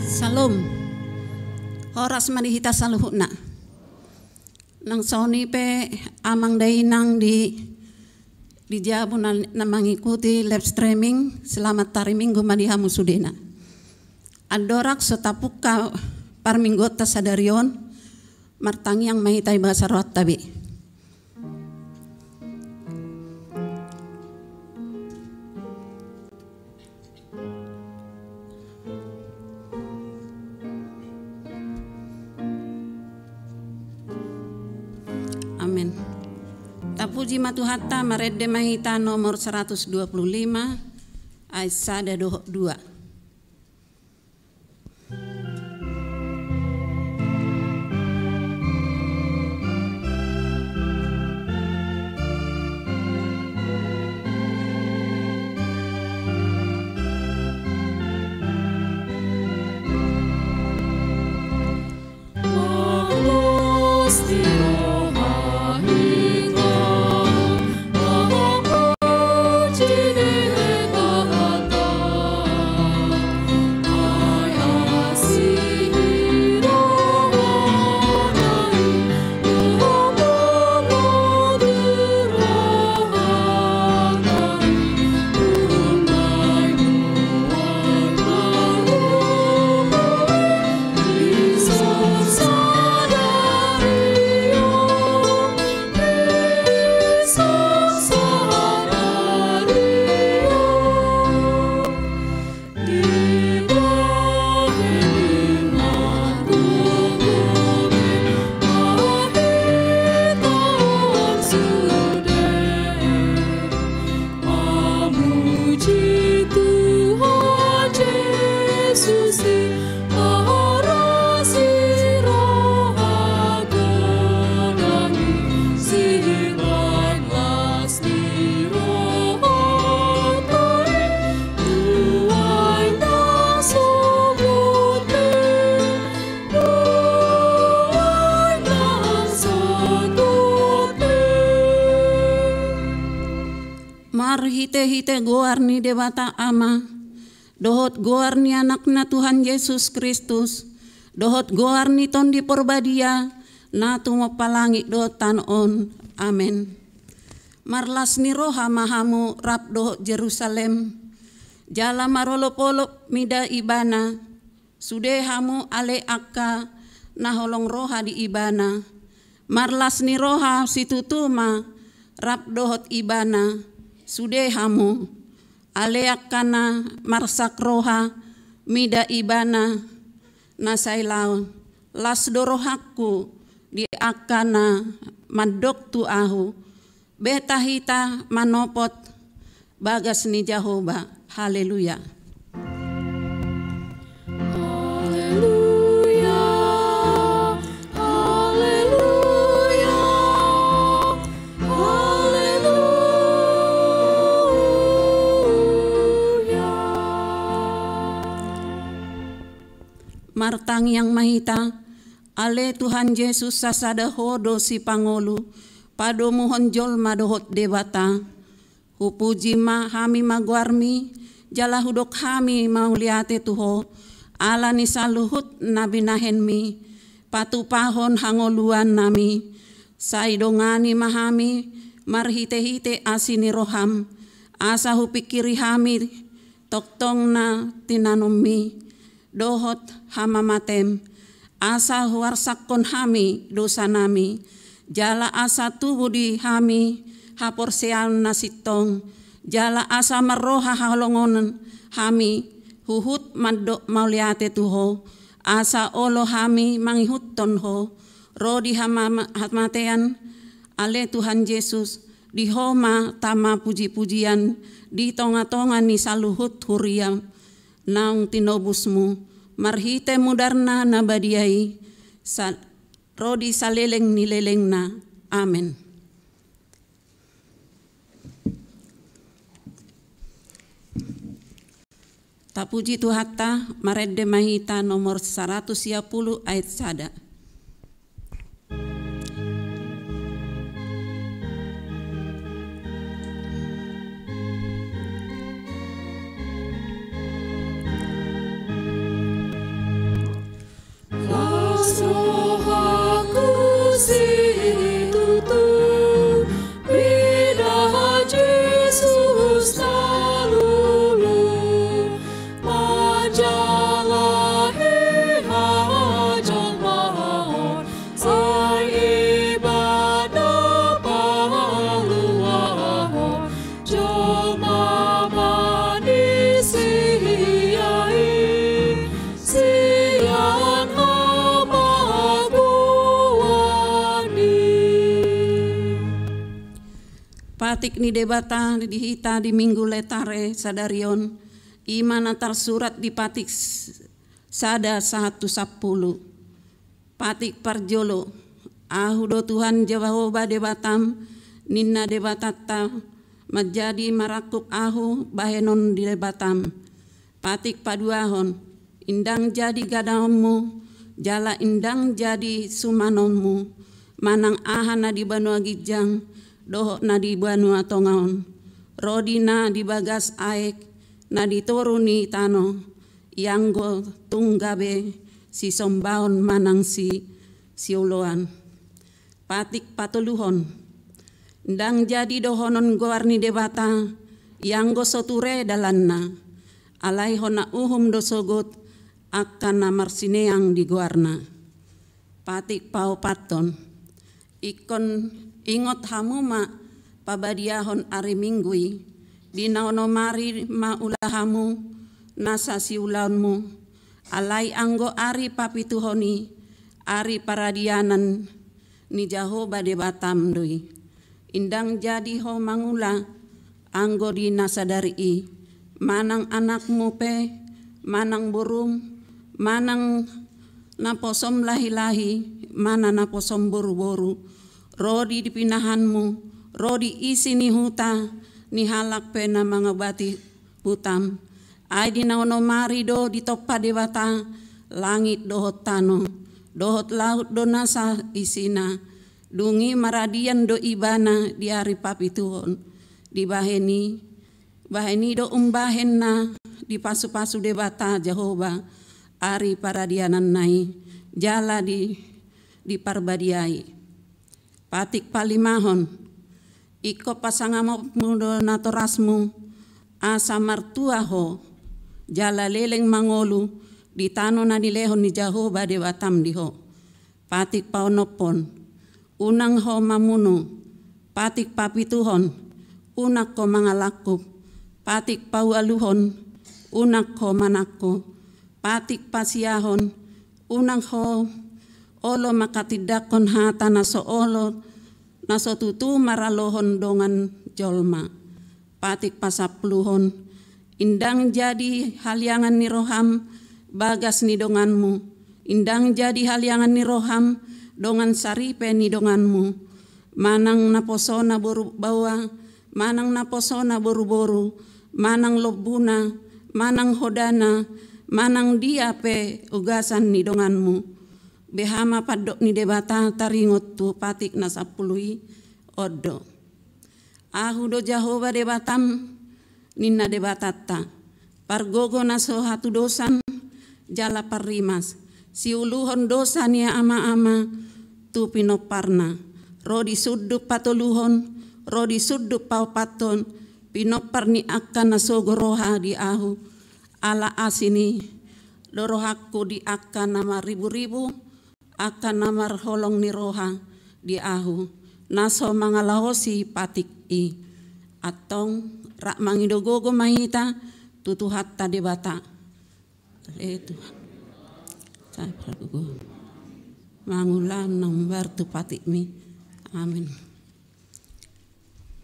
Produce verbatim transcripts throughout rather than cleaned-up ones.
Syalom. Horas ma di hita saluhutna. Nang songon i pe amang dainang di, di jabu na, na mangikuti live streaming, selamat hari Minggu ma di hamu sudena. Andorang so tapungka parmingguonta sadari on, martangiang ma hita di bagasan rohanta be. Amen. Tapuji ma Tuhanta, marende ma hita nomor seratus dua puluh lima, ayat sada dohot dua. Marhitehite goar ni Debata Ama, dohot goar ni Anakna Tuhan Jesus Kristus, dohot goar ni Tondi Porbadia, na tumompa langit dohot tano on. Amen. Marlas ni roha ma hamu rap dohot Jerusalem, jala marolopolop mida ibana, sude hamu ale angka na holong roha di ibana. Marlas ni roha situtu ma rap dohot ibana, sude hamu ale angka na marsak roha mida ibana na sai laon. Las do rohangku di angka na mandok tu ahu. Beta hita manopot bagas ni Jahowa. Haleluya. Haleluya. Haleluya. Haleluya. Martangiang ma hita. Ale Tuhan Jesus, sasada Ho do Sipangolu, padomuhon jolma dohot Debata. Hupuji ma hami ma goarmi, jala hudok hami mauliate tu Ho, ala ni saluhut na binahenmi, patupahon hangoluannami. Sai dongani ma hami marhitehite asi ni roham, Asa hupingkiri hami tongtong na tinanonmi dohot hamamatem, asa huarsakkon hami dosanami, jala asa tubu di hami haporseaon na sintong, jala asa marroha haholongonon hami huhut mandok mauliate tu Ho, asa olo hami mangihuthon Ho ro di hamama-, hamatean. Ale Tuhan Jesus, di Ho ma tama pujipujian di tongatonga ni saluhut huria naung tinobusmu marhite mudarna na badia i, sa-, ro di saleleng ni lelengna. Amen. Tapuji Tuhanta, marende ma hita nomor saratus sia pulu ayat sada. Las rohangku situtu, mida Jesus na lulu, manjalahi hajolmaon, sai Ibana paluahon jolma manisia i sian hamagoan i. Patik ni Debata di hita di Minggu Letare sadari on, i ma na tarsurat di Patik s-, sada sahat tu sampulu. Patik parjolo, Ahu do Tuhan Jahowa Debatam, ninna Debatanta, manjadi marangkup Ahu bahenon di Debatam. Patik paduahon, ndang jadi gadaonmu, jala ndang jadi sumanonmu, manang aha na di banua ginjang dohot na di banua tonga on, ro di na di bagas aek, na di toru ni tano, ianggo tung gabe sisombaon manang si-, sioloan. Patik patoluhon, ndang jadi dohonon goar ni Debata, ianggo so ture dalanna, alai hona uhum do sogot angka na marsineang di goarna. Patik paopathon, ingkon ingot hamu ma pabadiahon ari Minggu i, di na onom ari ma ula hamu nasa siulaonmu, alai anggo ari papituhon i, ari paradianan ni Jahowa Debatam do i. Ndang jadi ho mangula anggo di na sadari i, manang anakmu pe, manang borum, manang naposom lahilahi, manang naposom boruboru, ro di, di pinahanmu, ro di isi ni huta ni halak pe na mangobati hutam. Ai di na onom ari do ditompa Debata langit dohot tano, dohot laut do nasa isina. Dung i maradian do ibana di ari papituhon. Dibahen i, bahen i do umbahen na dipasupasu Debata Jahowa ari paradiananna i, jala di, diparbadiai. Patik palimahon, ingkon pasangaponmu do natorasmu, asa martua ho, jala leleng mangolu di tano na nilehon ni Jahowa Debatam di ho. Patik paonomhon, unang ho mamunu. Patik papituhon, unang ho mangalangkup. Patik paualuhon, unang ho manangko. Patik pasiahon, unang ho olo manghatindanghon hata na so olo, na so tutu maralohon dongan jolma. Patik pasampuluhon, ndang jadi haliangan ni roham bagas ni donganmu, ndang jadi haliangan ni roham dongan saripe ni donganmu, manang naposona boru baoa, manang naposona boruboru, manang lombuna, manang hodana, manang dia pe ugasan ni donganmu. Beha ma pandok ni Debata taringot tu patik na sampulu i, on do. Ahu do Jahowa Debatam, ninna Debatanta, pargogo na so hatudosan jala parrimas, siuluhon dosa ni amaama tu pinomparna, ro di sundut patoluhon, ro di sundut paopathon, pinompar ni angka na sogo roha di ahu, ala asi ni do rohangku di angka na marriburibu, angka na marholong ni roha di ahu, na so mangalaosi patik i. Antong rap mangido gogo ma hita tu Tuhanta Debata. Ale Tuhan, sai pargogo mangula na hombar tu patikmi. Amin.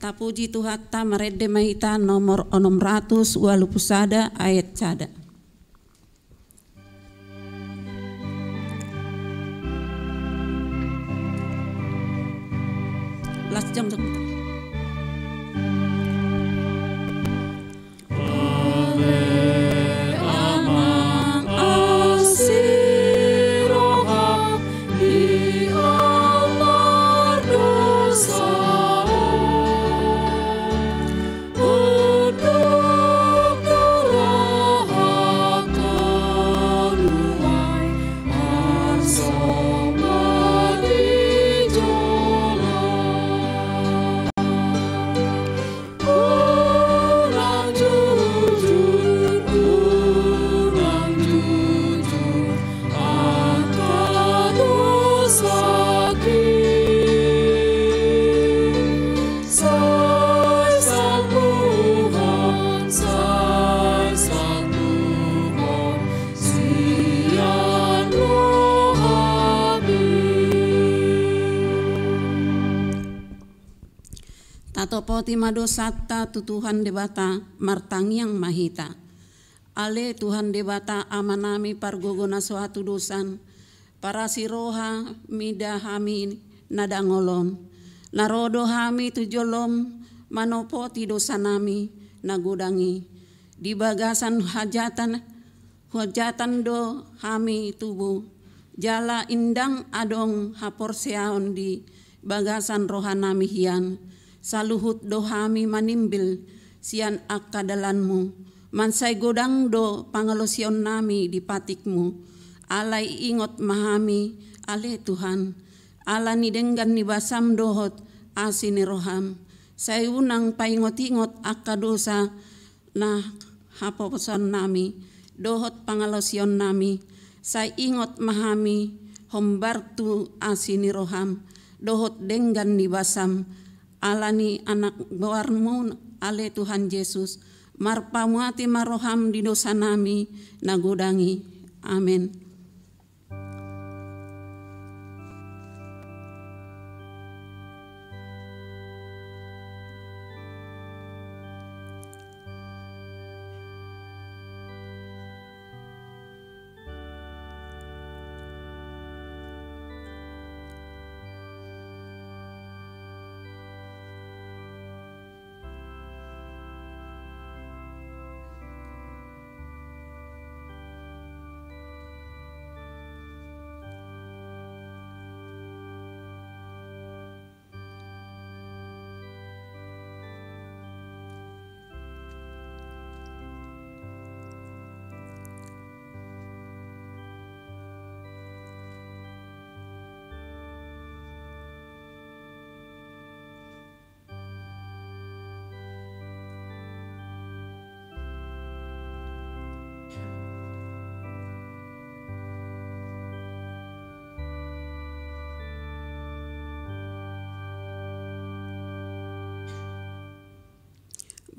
Tapuji Tuhanta, marende ma hita nomor onom ratus ualu pulu sada, ayat sada. Las jam sebentar. Tatopoti ma dosanta tu Tuhan Debata, martangiang ma hita. Ale Tuhan Debata Amanami pargogo na so hatudosan, parasi roha mida hami na dangol on. Na ro do hami tu jolom manopoti dosanami na godang i. Di bagasan hajatan, hajatan do hami tubu, jala ndang adong haporseaon di bagasan rohanami hian. Saluhut do hami manimbil sian angka dalanmu. Mansai godang do pangalaosionnami di patikmu. Alai ingot ma hami, ale Tuhan, ala ni denggan ni basam dohot asi ni roham. Sai unang paingot-ingot angka dosa na haposoonnami dohot pangalaosionnami. Sai ingot ma hami hombar tu asi ni roham dohot denggan ni basam. Ala ni Anak goarmu, ale Tuhan Jesus, marpamuati ma roham di dosanami na godang i. Amen.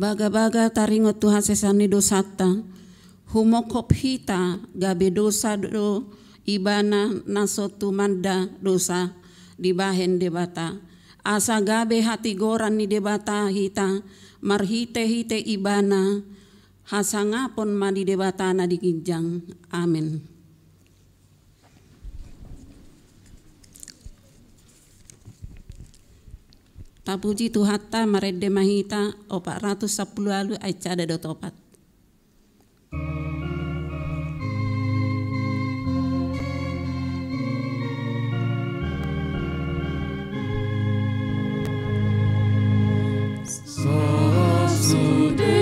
Bagabaga taringot tu hasesaan ni dosanta, humophop hita gabe dosa do ibana na so tumanda dosa dibahen Debata. Asa gabe hatigoran ni Debata hita marhitehite ibana, hasangapon ma di Debata na di ginjang. Amen. Tapuji Tuhanta, marende ma hita, opat ratus sampulu ualu ayat sada dohot opat. Sasude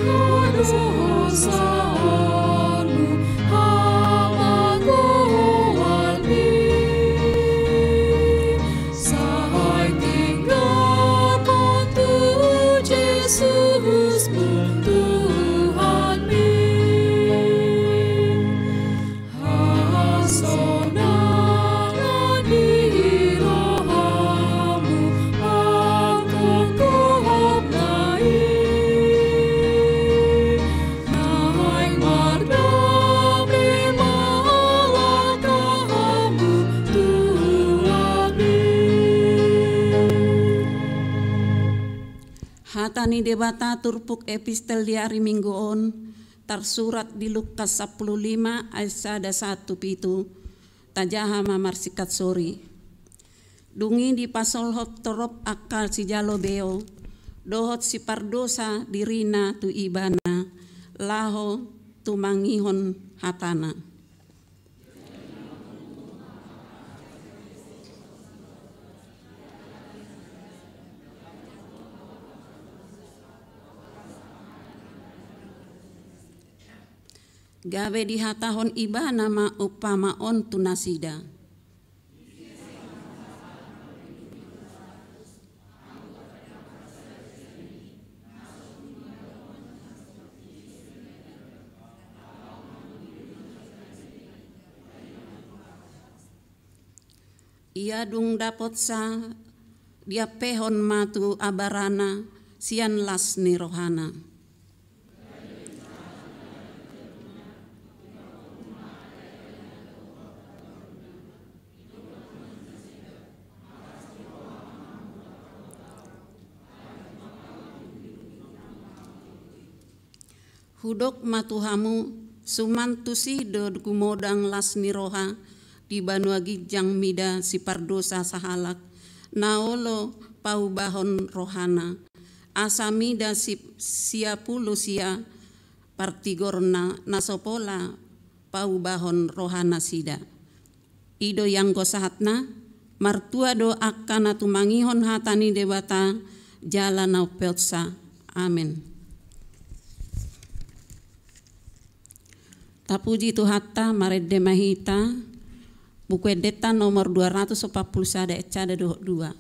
hadosaonmu hapangomoanmi, sai tinggalhon tu Jesus. ni Debata turpuk epistel di ari Minggu on tarsurat di Lukas sampulu lima ayat sada sahat tu pitu. Tajaha ma marsingkat sori. Dung i dipasolhot torop angka sijalo beo dohot sipardosa dirina tu Ibana laho tumangihon hataNa. Gabe dihatahon Ibana ma umpama on tu nasida. Ia dung dapotsa diampehon ma tu abarana sian las ni rohana. Hudok ma tu hamu, suman tusi do gumodang las ni roha di banua ginjang mida sipardosa sahalak na olo paubahon rohana, asa mida si-, sia pulu sia partigorna na so pola paubahon rohanasida. I do ianggo sahatna, martua do angka na tumangihon hata ni Debata jala na umpeonsa. Amen. Tapuji Tuhanta, marende ma hita. Buku endenta nomor dua ratus opat pulu sada, ayat sada dohot dua.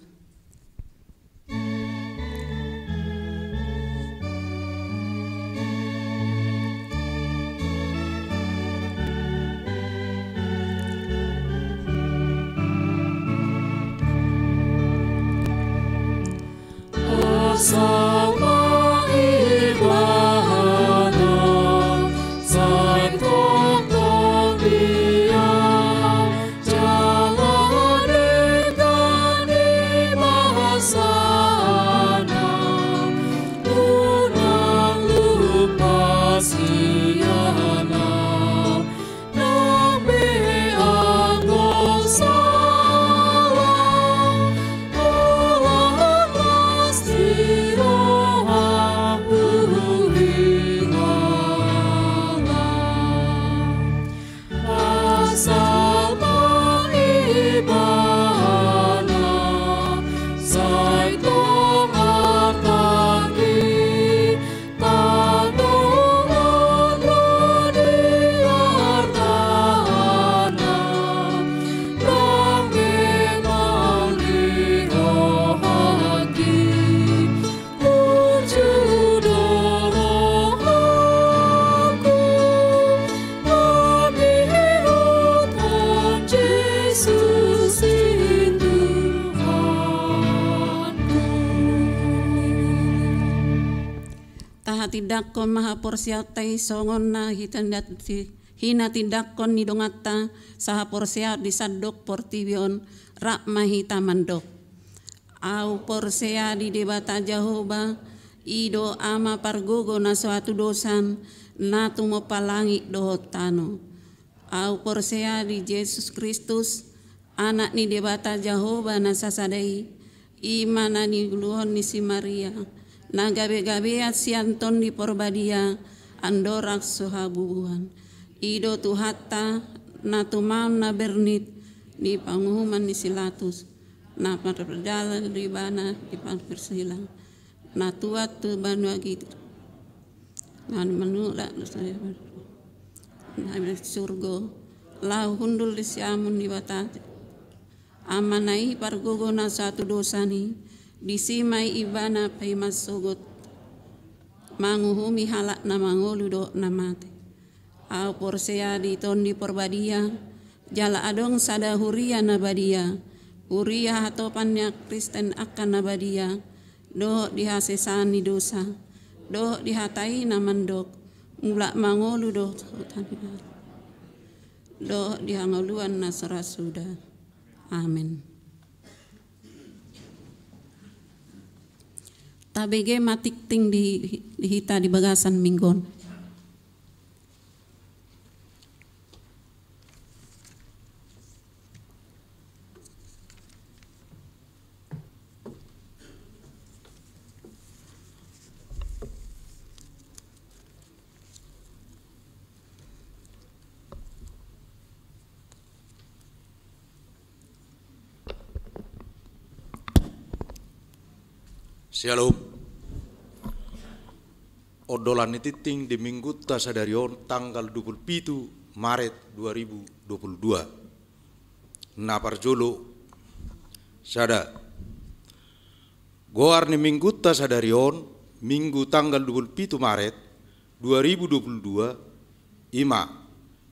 Asal ma Ibana sai tongtong dia, jala denggan i ma hasana, unang lupa siana. Nang pe anggo sala, holan las ni roha huingothon. Asal ma Ibana sai tong martangki, tano on ro di artana, nang memang di rohangki. Uju do rohangku mangihuthon Jesus i Tuhanku. Tahatindangkon ma haporseaonta i songon na hitinda-, hinatindanghon ni donganta sahaporseaon di sandok portibi on, rap ma hita mandok. Ahu porsea di Debata Jahowa, i do Ama pargogo na so hatudosan, na tumompa langit dohot tano. Ahu porsea di Jesus Kristus, Anak ni Debata Jahowa na sasada i, i ma na niuluhon ni si Maria, na gabegabean sian Tondi Porbadia, andorang so habubuhan. I do Tuhanta, na tumaon na bernit di panguhuman ni si Latus, na mardalan do Ibana di panguhuman ni si Latus, na tuat tu banua Gitir, na manulak dosa na di surgo, laho hundul di siamun ni Debata. Amana i pargogo na so hatudosan i, disi ma Ibana paima sogot manguhumi halak na mangolu dohot na mate. Ahu porsea di Tondi Porbadia, jala adong sada huria na badia, huria hatopan ni Kristen angka na badia, dohot di hasesaan ni dosa, dohot di hata i na mandok, mulak mangolu do, dohot di hangoluan na so ra suda. Amen. Tabege ma tingting di, di hita di bagasan minggu on. Syalom. Ondolan ni tingting di minggunta sadari on tanggal dua puluh pitu Maret dua ribu dua puluh dua. Na parjolo, sada. Goar ni minggunta sadari on, Minggu tanggal dua puluh pitu Maret dua ribu dua puluh dua, i ma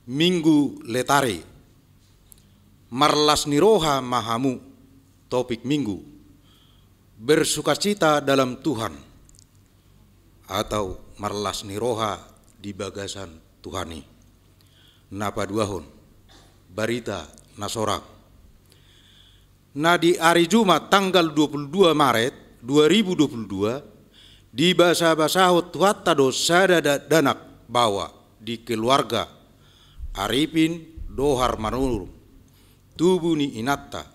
Minggu Letare. Marlas ni roha ma hamu, topik minggu. Bersukacita dalam Tuhan, atau marlas ni roha di bagasan Tuhan i. Na paduahon, barita na sorang. Na di ari Jumat tanggal dua puluh dua Maret dua ribu dua puluh dua, dibasabasahon Tuhanta do sada dakdanak baoa di keluarga Arifin Dohar Manurung, tubu ni inanta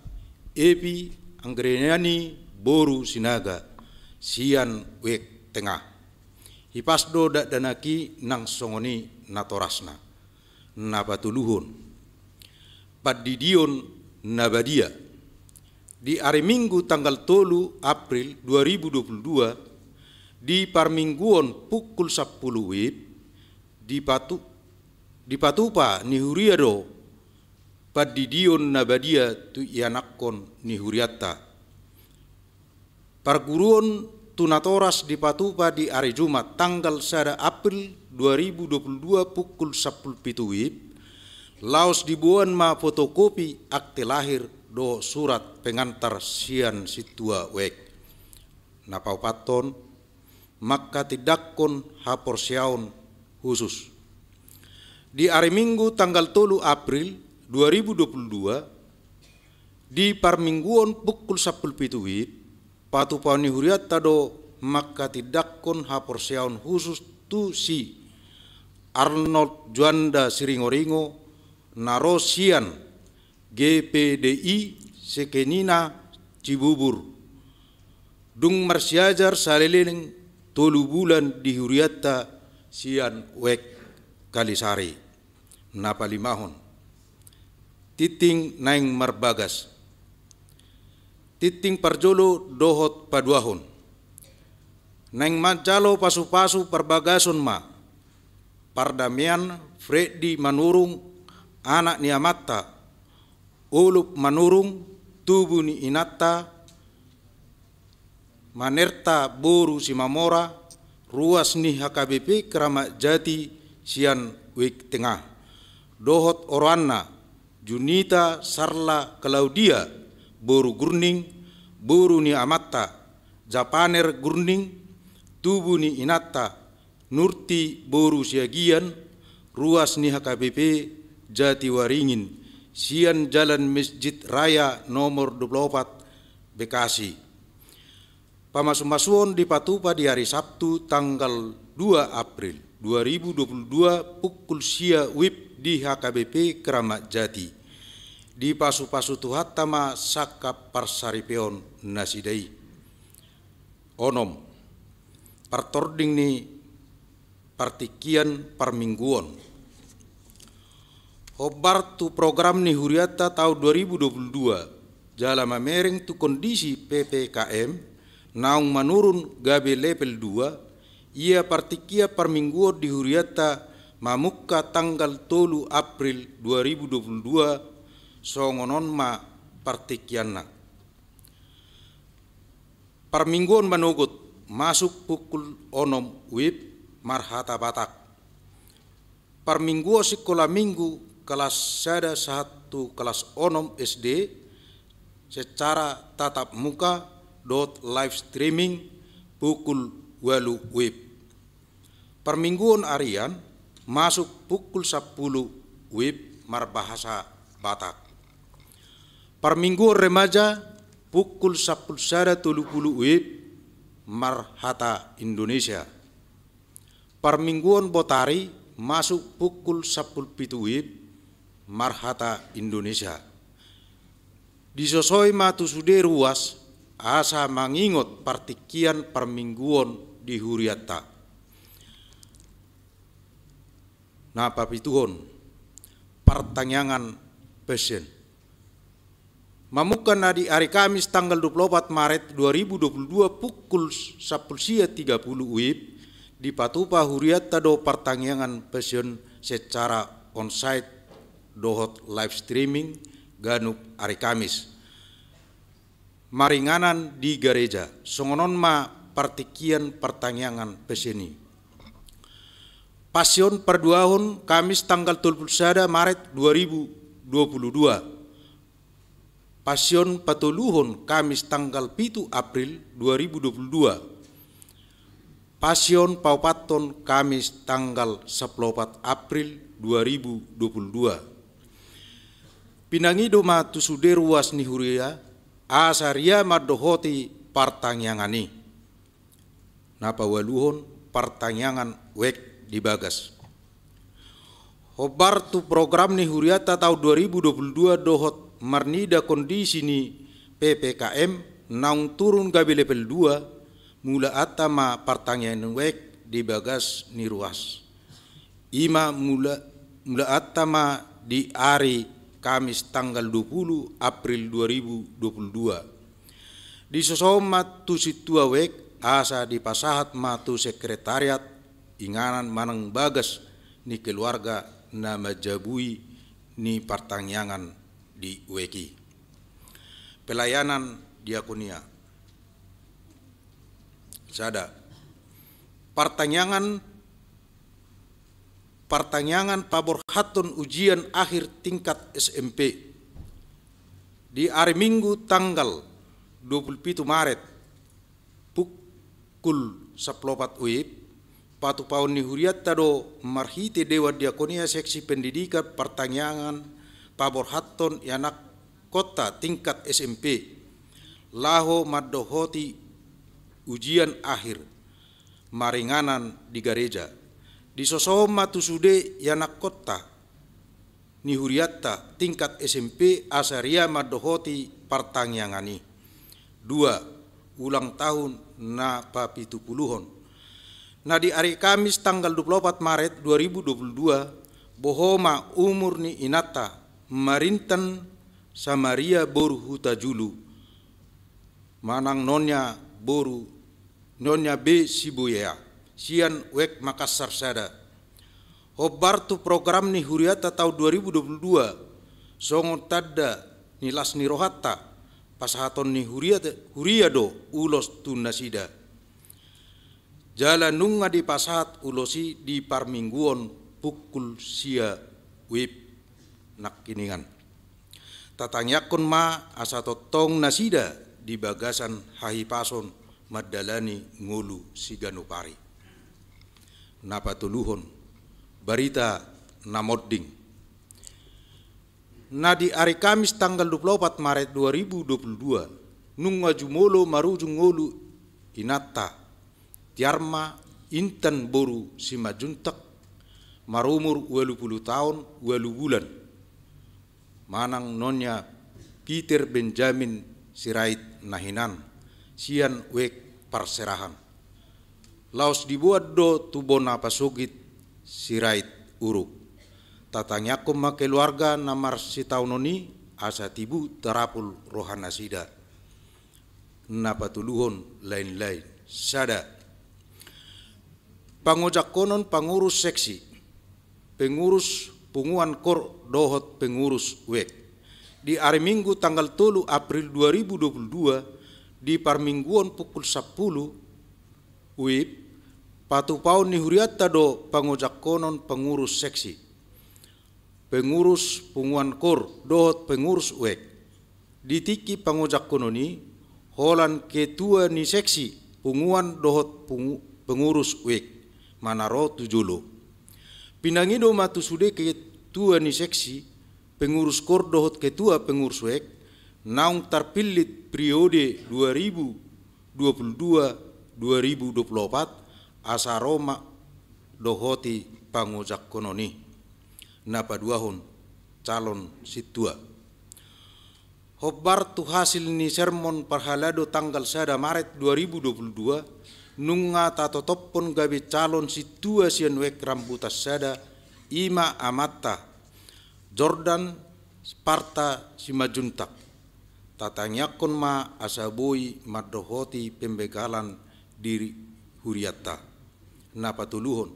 Epi Anggriani boru Sinaga, sian Wijk Tengah. Hipas do dakdanak i nang songon i natorasna. Na patoluhon, pandidion na badia. Di ari Minggu tanggal tolu April dua ribu dua puluh dua, di parmingguon pukul sampulu WIB, dipatu-, dipatupa ni huria do pandidion na badia tu ianakhon ni hurianta. Parguruon tu natoras dipatupa di ari Jumat tanggal sada April dua ribu dua puluh dua pukul sampulu pitu WIB, laos diboan ma fotokopi akte lahir dohot surat pengantar sian sintua Wijk. Na paopathon, manghatindanghon haporseaon husus. Di ari Minggu tanggal tolu April dua ribu dua puluh dua, di parmingguon pukul sampulu pitu WIB, patupaon ni hurianta do manghatindanghon haporseaon husus tu si Arnold Juanda Siringoringo na ro sian GPDI Sekenina Cibubur, dung marsiajar saleleng tolu bulan di hurianta sian Wijk Kalisari. Na palimahon, tingting naeng marbagas. Tingting parjolo dohot paduahon, naeng manjalo pasupasu parbagason ma pardamean Freddy Manurung, anak ni amanta, Olup Manurung, tubu ni inanta, Manerta boru Simamora, ruas ni HKBP Keramat Jati sian Wijk Tengah, dohot oroanna, Junita Sarla Claudia boru Gurning, boru ni amanta, Japaner Gurning, tubu ni inanta, Nurti boru Siagian, ruas ni HKBP Jatiwaringin, sian Jalan Masjid Raya nomor dua puluh opat, Bekasi. Pamasumasuon dipatupa di ari Sabtu tanggal dua April dua ribu dua puluh dua pukul sia WIB di HKBP Keramat Jati. Dipasupasu Tuhanta ma sangkap parsaripeon nasida i. Onom. Partording ni partingkian parmingguon. Hombar tu program ni hurianta taon dua ribu dua puluh dua, jala mamereng tu kondisi PPKM, naung manurun gabe level dua, ia partingkian parmingguon di hurianta mamungka tanggal tolu April dua ribu dua puluh dua, songon on ma partingkianna. Parmingguon manogot, masuk pukul onom WIB marhata Batak. Parmingguon sikola minggu kelas sada sahat tu kelas onom SD secara tatap muka dohot live streaming pukul ualu WIB. Parmingguon arian masuk pukul sampulu WIB marbahasa Batak. Parmingguon remaja pukul sampulu sada tolu pulu WIB marhata Indonesia. Parmingguon botari masuk pukul sampulu pitu WIB marhata Indonesia. Disosoi ma tu sude ruas asa mangingot partingkian parmingguon di hurianta. Na papituhon, partangiangan passion. Mamungka na di ari Kamis tanggal dua puluh opat Maret dua ribu dua puluh dua pukul sampulu sia tiga puluh WIB, dipatupa hurianta do partangiangan passion secara onsite dohot live streaming ganup ari Kamis. Maringanan di gareja, songon on ma partingkian partangiangan passion i. Passion parduahon Kamis tanggal tolu puluh sada Maret dua ribu dua puluh dua. Passion patoluhon Kamis tanggal pitu April dua ribu dua puluh dua. Passion paopathon Kamis tanggal sampulu opat April dua ribu dua puluh dua. Pinangido ma tu sude ruas ni huria asa ria mandohoti partangiangan i. Na paualuhon, partangiangan wijk di bagas. Hombar tu program ni hurianta taon dua ribu dua puluh dua dohot marnida kondisi ni PPKM naung turun gabe level dua, mulaanta ma partangiangan wijk di bagas ni ruas. I ma mula, mulaanta ma di ari Kamis tanggal dua puluh April dua ribu dua puluh dua. Disosohon ma tu sintua wijk asa dipasahat ma tu sekretariat inganan manang bagas ni keluarga na manjabui ni partangiangan di wijk i. Pelayanan diakonia. Sada. Partangiangan, partangiangan paborhathon ujian akhir tingkat SMP. Di ari Minggu tanggal dua puluh pitu Maret pukul sampulu opat WIB, patupaon ni hurianta do marhite Dewan Diakonia Seksi Pendidikan partangiangan paborhathon ianakkonta tingkat SMP laho mandohoti ujian akhir maringanan di gareja. Disosohon ma tu sude ianakkonta ni hurianta tingkat SMP asa ria mandohoti partangiangan i. Dua, ulang tahun na papitupuluhon. Na di ari Kamis tanggal dua puluh opat Maret dua ribu dua puluh dua, boho ma umur ni inanta Marinten Samaria boru Hutajulu manang Nonya boru, Nonya B Sibuea, sian wijk Makassar sada. Hombar tu program ni hurianta taon dua ribu dua puluh dua, songon tanda ni las ni rohanta, pasahaton ni huria, huria do ulos tu nasida. Jala nunga dipasahat ulos i di parmingguon pukul sia WIB nangkiningan. Tatangiangkon ma asa tongtong nasida di bagasan hahipason mandalani ngolu siganup ari. Na patoluhon, barita na monding. Na di ari Kamis tanggal dua puluh opat Maret dua ribu dua puluh dua, nunga jumolo marujung ngolu inanta, Tiarma Intan boru Simanjuntak, marumur ualu pulu taon ualu bulan, manang Nonya Peter Benjamin Sirait na hinan, sian wijk Parserahan. Laos diboan do tu bona pasogit Sirait Uruk. Tatangiangkon ma keluarga na marsitaonon i asa tibu tarapul rohanasida. Na patoluhon lain-lain. Sada. Pangojakkonon pangurus seksi, pengurus punguan kor dohot pengurus wijk. Di ari Minggu tanggal tolu April dua ribu dua puluh dua, di parmingguon pukul sampulu WIB, patupaon ni hurianta do pangojakkonon pangurus seksi, pengurus punguan kor dohot pengurus wijk. Di tingki pangojakkonon i, holan ketua ni seksi, punguan dohot pungu-, pengurus wijk, manang ro tu jolo. Pinangido ma tu sude ketua ni seksi, pengurus kor dohot ketua pengurus wijk, naung tarpillit periode dua ribu dua puluh dua dua ribu dua puluh opat, asa ro ma dohot i pangojangkonon i. Na paduahon, calon sintua. Hombar tu hasil ni sermon parhalado tanggal sada Maret dua ribu dua puluh dua, nunga tatotophon gabe calon sintua sian Wijk Rambutan Sada, i ma amanta, Jordan Sparta Simanjuntak. Tatangiangkon ma asa boi mandohoti pembegalan di hurianta. Na patoluhon,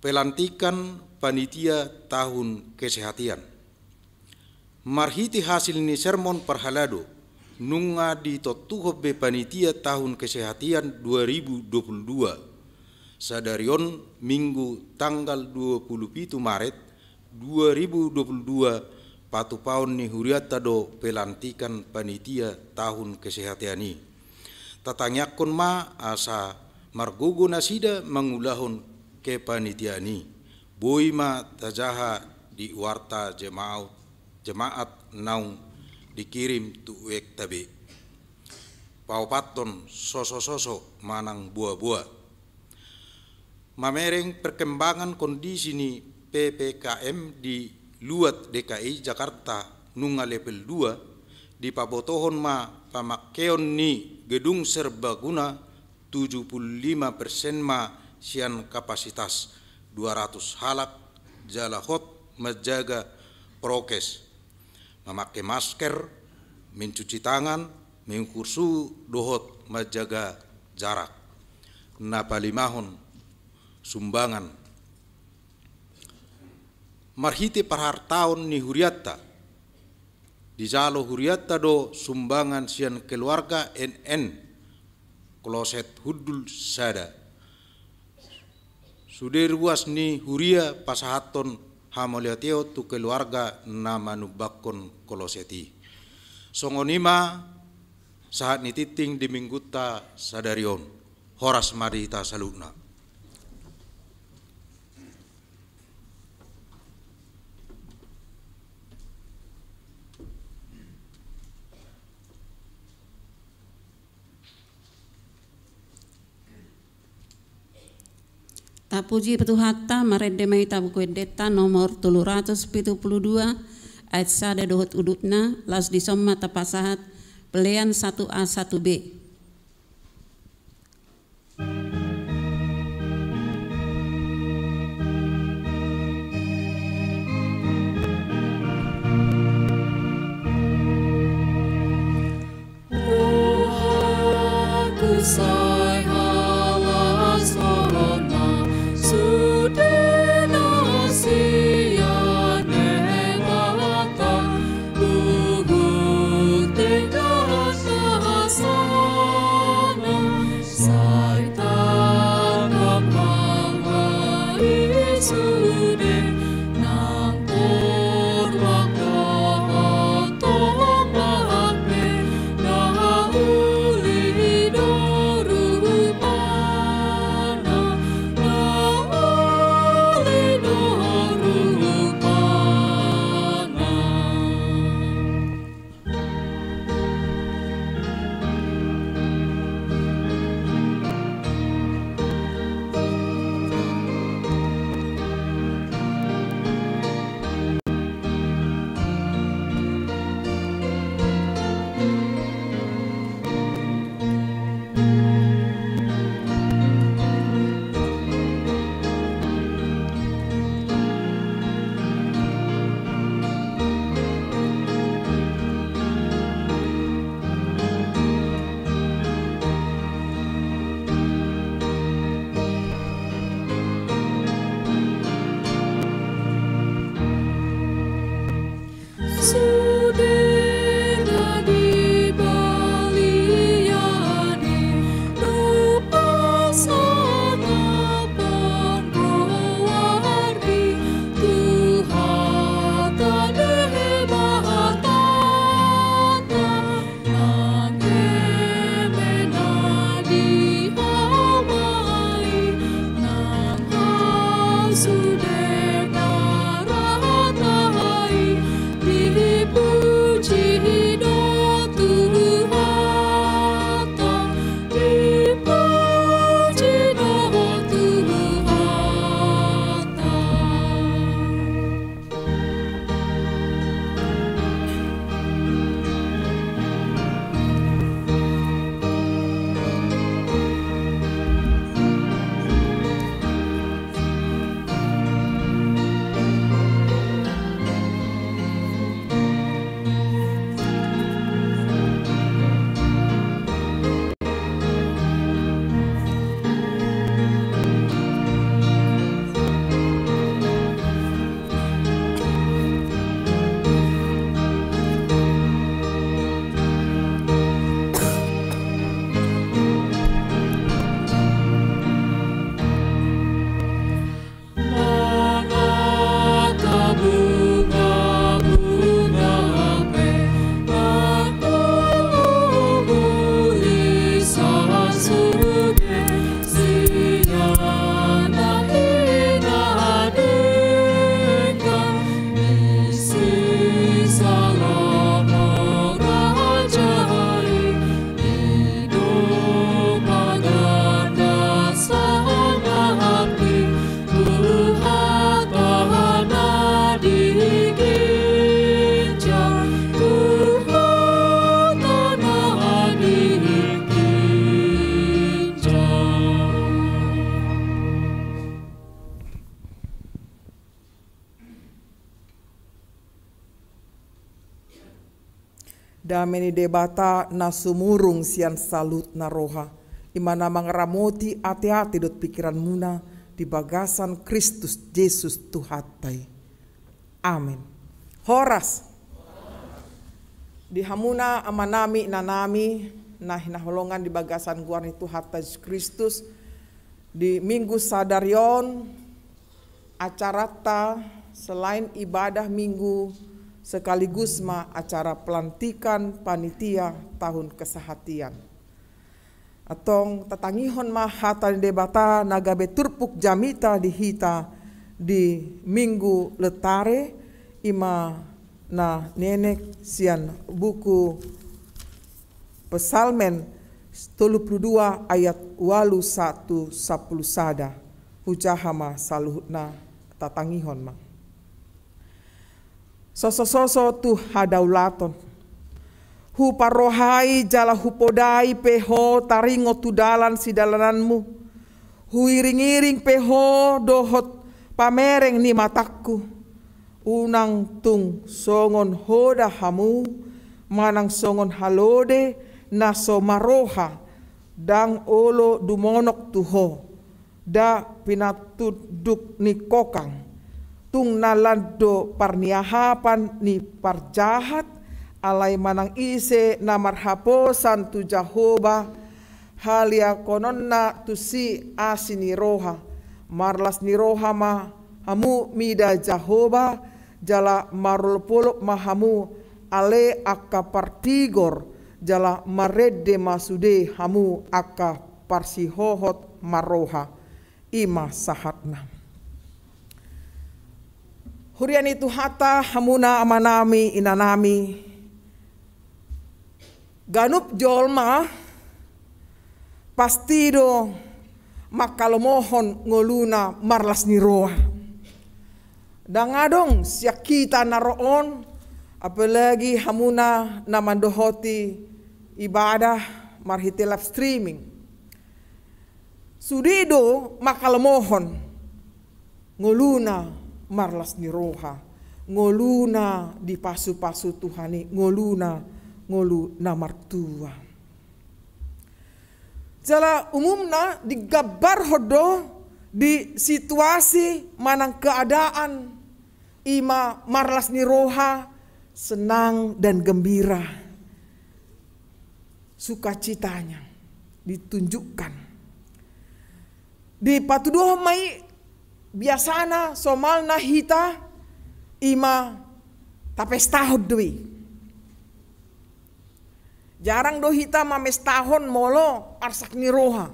pelantikan panitia tahun kesehatan. Marhite hasil ni sermon parhalado, nunga ditontuhon be panitia tahun kesehatan dua ribu dua puluh dua. Sadari on Minggu tanggal dua puluh pitu Maret dua ribu dua puluh dua, patupaon ni hurianta do pelantikan panitia tahun kesehatan i. Tatangiangkon ma asa margogo nasida mangulahon kepanitiaan i. Boi ma tajaha di warta jemaat, jemaat naung dikirim tu wikta be. Paopathon, sosososo manang boaboa. Mamereng perkembangan kondisi ni P P K M di luat D K I Jakarta nunga level dua, dipabotohon ma pamakkeon ni gedung serbaguna tujuh puluh lima persen ma sian kapasitas dua ratus halak jala hot manjaga prokes, mamake masker, mencuci tangan, mengukur suhu dohot manjaga jarak. Na palimahon, sumbangan. Marhite parhartaon ni hurianta, dijalo hurianta do sumbangan sian keluarga N N, kloset hundul sada. Sude ruas ni huria pasahathon hamauliateon tu keluarga na manumbangkon kloset i. Songon i ma sahat ni tingting di Minggunta sadari on. Horas ma di hita saluhutna. Tapuji Tuhanta, marende ma hita buku endenta nomor tolu ratus pitu pulu dua, ayat sada dohot udutna, laos dison ma tapasahat pelean satu A satu B. Rohaku sai halas hona sude na sian Debata, luhut denggan hasana, sai tangkas ma i sude, nang torlak dohot torlak be, na uli do rupana, na uli do rupana. Sude na dibaliani dohot pasangaphon goarni tu hata Debatanta, nang eme na dihamai, nang hasude na ra hata i, di Dame ni Debata na sumurung sian saluhutna roha, i ma na mangaramoti ateate dohot pingkiranmuna di bagasan Kristus Jesus Tuhanta i. Amen. Horas. Di hamuna amanami, inanami, na hinaholongan di bagasan goar ni Tuhanta Jesus Kristus, di Minggu sadari on, acaranta selain ibadah Minggu, sekaligus ma acara pelantikan panitia tahun kesehatian. Antong tatangihon ma hata ni Debata na gabe turpuk jamita di hita di Minggu Letare, i ma na nienet sian buku Psalmen tolu pulu dua ayat ualu sahat tu sampulu sada. Hujaha ma saluhutna, tatangihon ma. Sosososo tu hadaulaton. Huparrohai jala hupodai pe ho taringot tu dalan sidalananmu. Huiringiring pe ho dohot pamereng ni matangku. Unang tung songon hoda hamu, manang songon halode na so marroha, ndang olo dumonok tu ho, nda pinatunduk ni kokang. Tung na lan do parniahapan ni parjahat, alai manang ise na marhaposan tu Jahowa, haliakononna tusi asi ni roha. Marlas ni roha ma hamu mida Jahowa, jala marolopolop ma hamu ale angka partigor, jala marende ma sude hamu angka parsihohot marroha. I ma sahatna. Huria ni Tuhanta, hamuna amanami, inanami, ganup jolma pasti do mangkalomohon ngoluna marlas ni roha. Ndang adong sian hita na ro on, apalagi hamuna na mandohoti ibadah marhite live streaming. Sude do mangkalomohon ngoluna marlas ni roha, ngoluna dipasupasu Tuhan i, ngoluna ngolu na martua. Jala umumna digambarhon do di situasi manang keadaan i ma marlas ni roha, senang dan gembira. Sukacitanya ditunjukkan. Dipatuduhon ma i biasana somalna hita i ma tapestahon do i. Jarang do hita mamestahon molo arsak ni roha.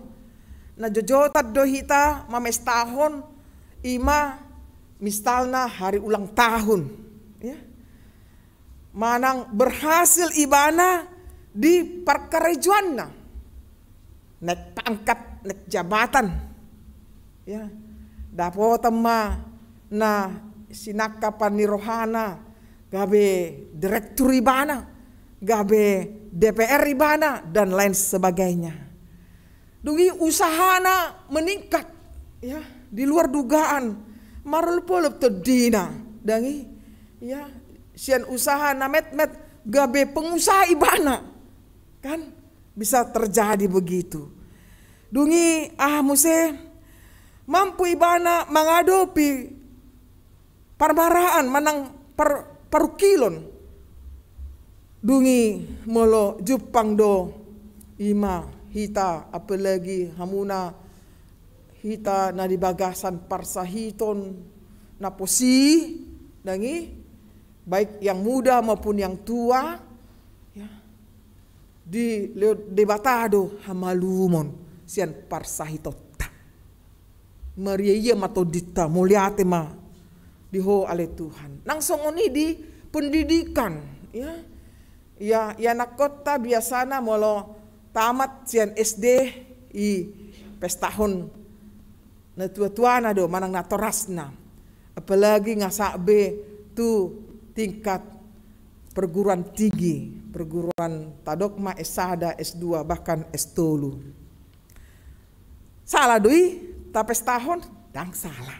Na jojotan do hita mamestahon i ma misalna hari ulang tahun. Ya. Manang berhasil ibana di parkarejoanna, naik pangkat, naik jabatan. Ya, dapotan ma na sinangkapan ni rohana, gabe direktur ibana, gabe D P R ibana, dan lain sebagainya. Dung i usahana meningkat, ya, di luar dugaan, marolopolop tondina. Dung i, ya, sian usaha na metmet gabe pengusaha ibana, kan? Bisa terjadi begitu. Dung i aha muse, mampu ibana mangadopi parmaraan manang par-, parungkilon. Dung i molo jumpang do i ma hita, apalagi hamuna hita na di bagasan parsahiton na posi, dung i, baik yang muda maupun yang tua, ya, dilehon Debata do hamalumon sian parsahitonta. Mariaia ma tondinta, mauliate ma di Ho ale Tuhan. Nang songon i di pendidikan, ya. Ya, ianakkonta biasana molo tamat sian S D i pestahon natuatuana do manang natorasna. Apalagi nga sahat be tu tingkat perguruan tinggi, perguruan tadok ma S sada, S dua, bahkan S tolu. Sala do i tapestahon? Ndang sala.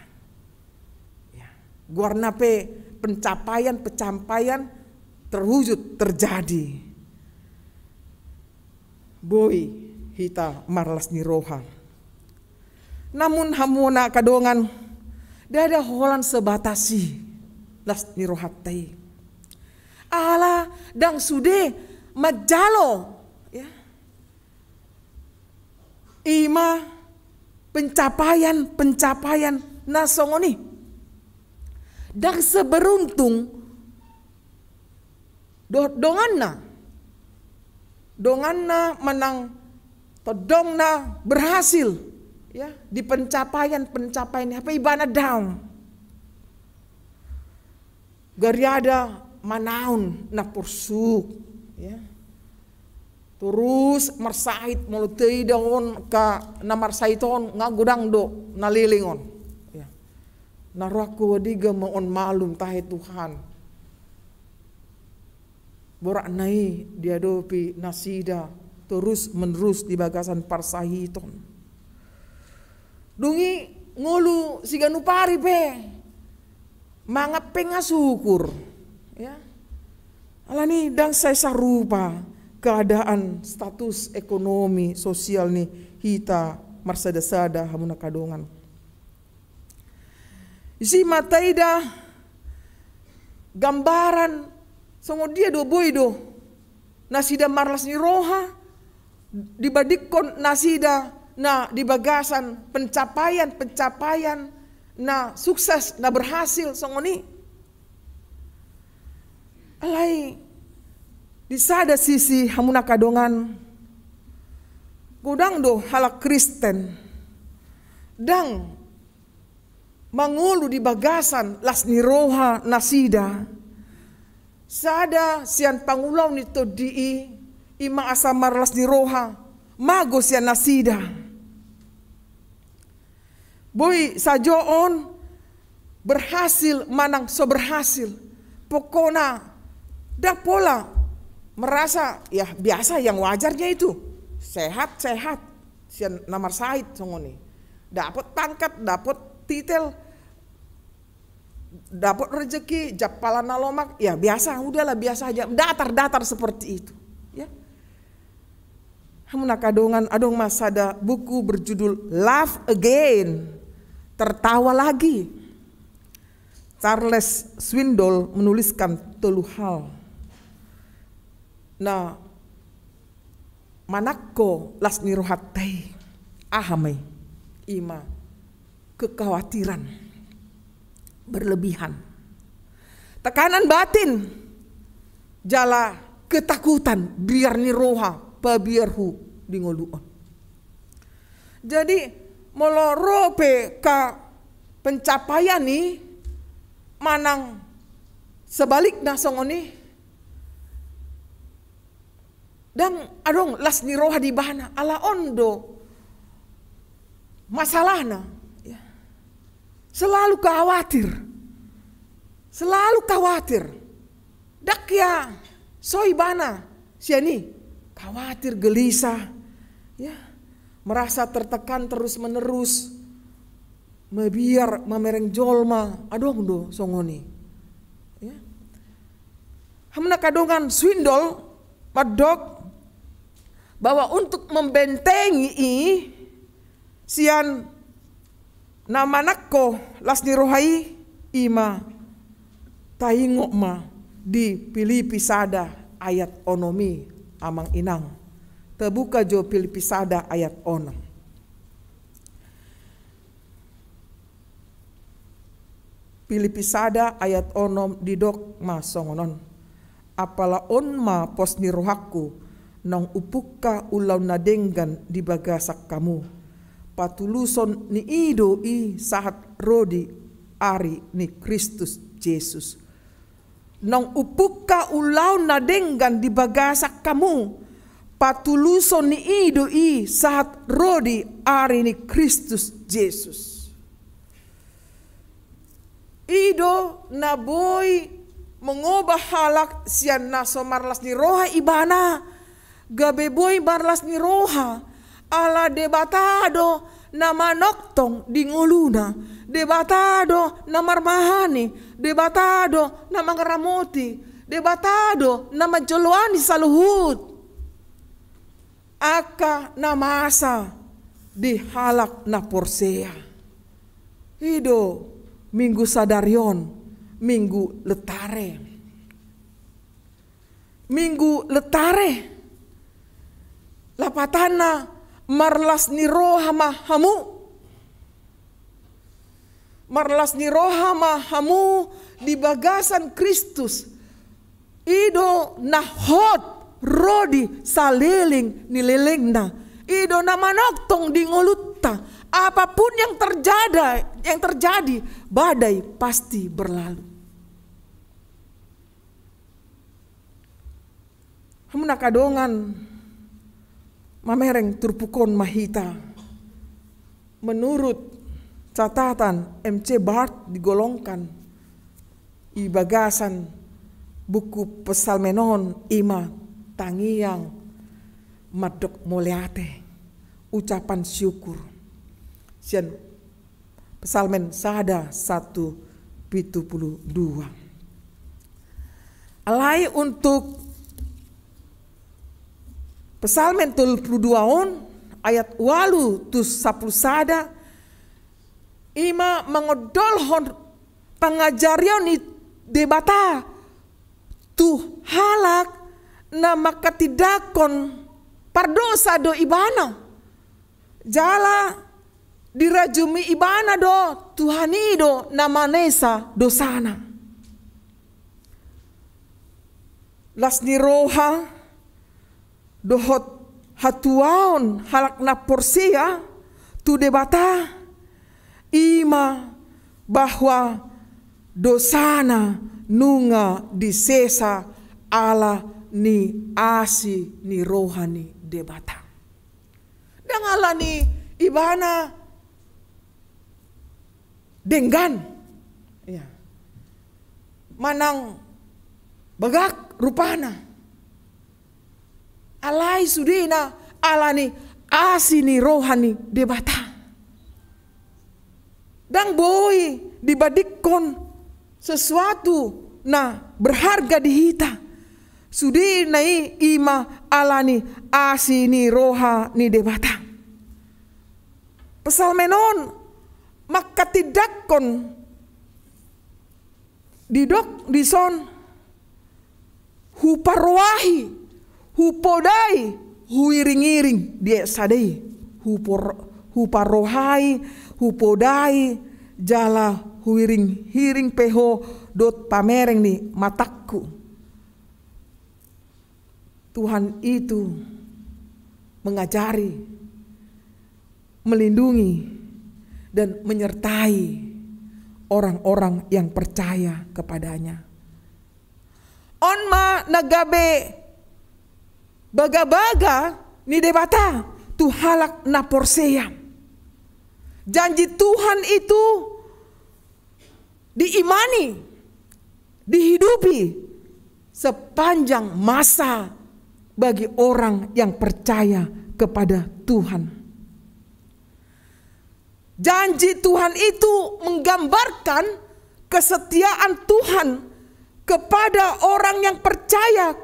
Ya. Goarna pe pencapaian-pencapaian terwujud, terjadi. Boi hita marlas ni roha. Namun hamu na angka dongan, ndada holan sebatas i las ni rohanta i. Ala ndang sude manjalo, ya. I ma pencapaian-pencapaian na songon i. Ndang seberuntung do-, donganna. Donganna manang tondongna berhasil, ya, di pencapaian-pencapaian i, hape ibana down. Gariada manaon na porsuk, ya. Torus marsahit, molo taida on angka na marsahit on, nga godang do na leleng on. Ya. Na rohangku, adong ma on malum, tahe Tuhan. Boratna i diadopi nasida torus menerus di bagasan parsahiton. Dung i ngolu siganup ari pe mangan pe nga syukur, ya. Alani ndang sai sarupa keadaan status ekonomi sosial ni hita marsada-sada, hamu na angka dongan. Disi ma taida gambaran songon dia do boi do nasida marlas ni roha dibandingkon nasida na di bagasan pencapaian-pencapaian na sukses, na berhasil songon i. Alai di sada sisi, hamu na angka dongan, godang do halak Kristen ndang mangolu di bagasan las ni roha nasida. Sada sian pangulaon ni tondi i, i ma asa marlas ni roha mago sian nasida. Boi sajo on berhasil manang so berhasil, pokokna ndang pola merasa, ya, biasa, yang wajarnya itu, sehat-sehat. Sian na marsahit songon i, dapot pangkat, dapot titel, dapot rezeki, jampalan na lomak, ya biasa, udahlah, biasa aja, datar-datar seperti itu, ya. Hamu na angka dongan, adong ma sada buku berjudul Laugh Again, Tertawa Lagi. Charles Swindoll menuliskan tolu hal na manangko las ni rohanta i. Aha ma i? I ma kekhawatiran berlebihan, tekanan batin, jala ketakutan, biar ni roha pabiarhu di ngolu on. Jadi molo ro pe angka pencapaian i manang sebalikna songon i, ndang adong las ni roha di ibana, ala on do masalahna, ya. Selalu khawatir, selalu khawatir. Ndang hea so ibana sian i, khawatir, gelisah, ya, merasa tertekan terus menerus, mabiar mamereng jolma, adong do songon i, ya. Hamu na angka dongan, Swindoll mandok bahwa untuk membentengi i sian na manangko las ni roha i, i ma taingot ma di Pilipi sada ayat onom i, amang inang. Tabuka jo Pilipi sada ayat onom. Pilipi sada ayat onom didok ma songon on: Apala on ma pos ni rohangku, naung hupungka ulaon na denggan di bagasan hamu. Patuluson ni i do i sahat ro di ari ni Kristus Jesus. Naung hupungka ulaon na denggan di bagasan hamu, patuluson ni i do i sahat ro di ari ni Kristus Jesus. I do na boi mangubah halak sian na so marlas ni roha ibana gabe boi marlas ni roha, ala Debata do na manongtong di ngoluna, Debata do na marmahani, Debata do na mangaramoti, Debata do na manjoloani saluhut. angka na masa di halak na porsea. I do Minggu sadari on, Minggu Letare. Minggu Letare, lapatanna marlas ni roha ma hamu. Marlas ni roha ma hamu di bagasan Kristus. I do na hot ro di saleleng ni lelengna. I do na manongtong di ngolunta. Apapun yang terjadi, yang terjadi, badai pasti berlalu. Hamu angka dongan, mamereng turpuk on ma hita. Menurut catatan M C Bard digolongkan di bagasan buku Psalmen on, i ma tangiang mandok mauliate, ucapan syukur. Sian Psalmen sada, satu, pitu pulu dua. Alai untuk Psalmen tolu pulu dua on, ayat ualu tu sampulu sada, i ma mangondolhon pangajarion ni Debata tu halak na mangkatindangkon pardosa do ibana. Jala dirajumi ibana do Tuhan i do na manesa dosana. Las ni roha dohot hatuaon halak na porsea tu Debata, i ma bahwa dosana nunga disesa ala ni asi ni roha ni Debata. Ndang ala ni ibana denggan. Ya. Manang bagak rupana. Alai sudena ala ni asi ni roha ni Debata. Ndang boi dibandingkon sesuatu na berharga di hita. Sudena i i ma ala ni asi ni roha ni Debata. Psalmen on mangkatindangkon didok dison, huparoahi, hupodai, huiringiring, di ayat sada i. Hupor-, huparoahi, hupodai, jala huiringiring pe ho dohot pamereng ni matangku. Tuhan itu mengajari, melindungi, dan menyertai orang-orang yang percaya kepada-Nya. On ma na gabe bagabaga ni Debata tu halak na porsea. Janji Tuhan itu diimani, dihidupi sepanjang masa bagi orang yang percaya kepada Tuhan. Janji Tuhan itu menggambarkan kesetiaan Tuhan kepada orang yang percaya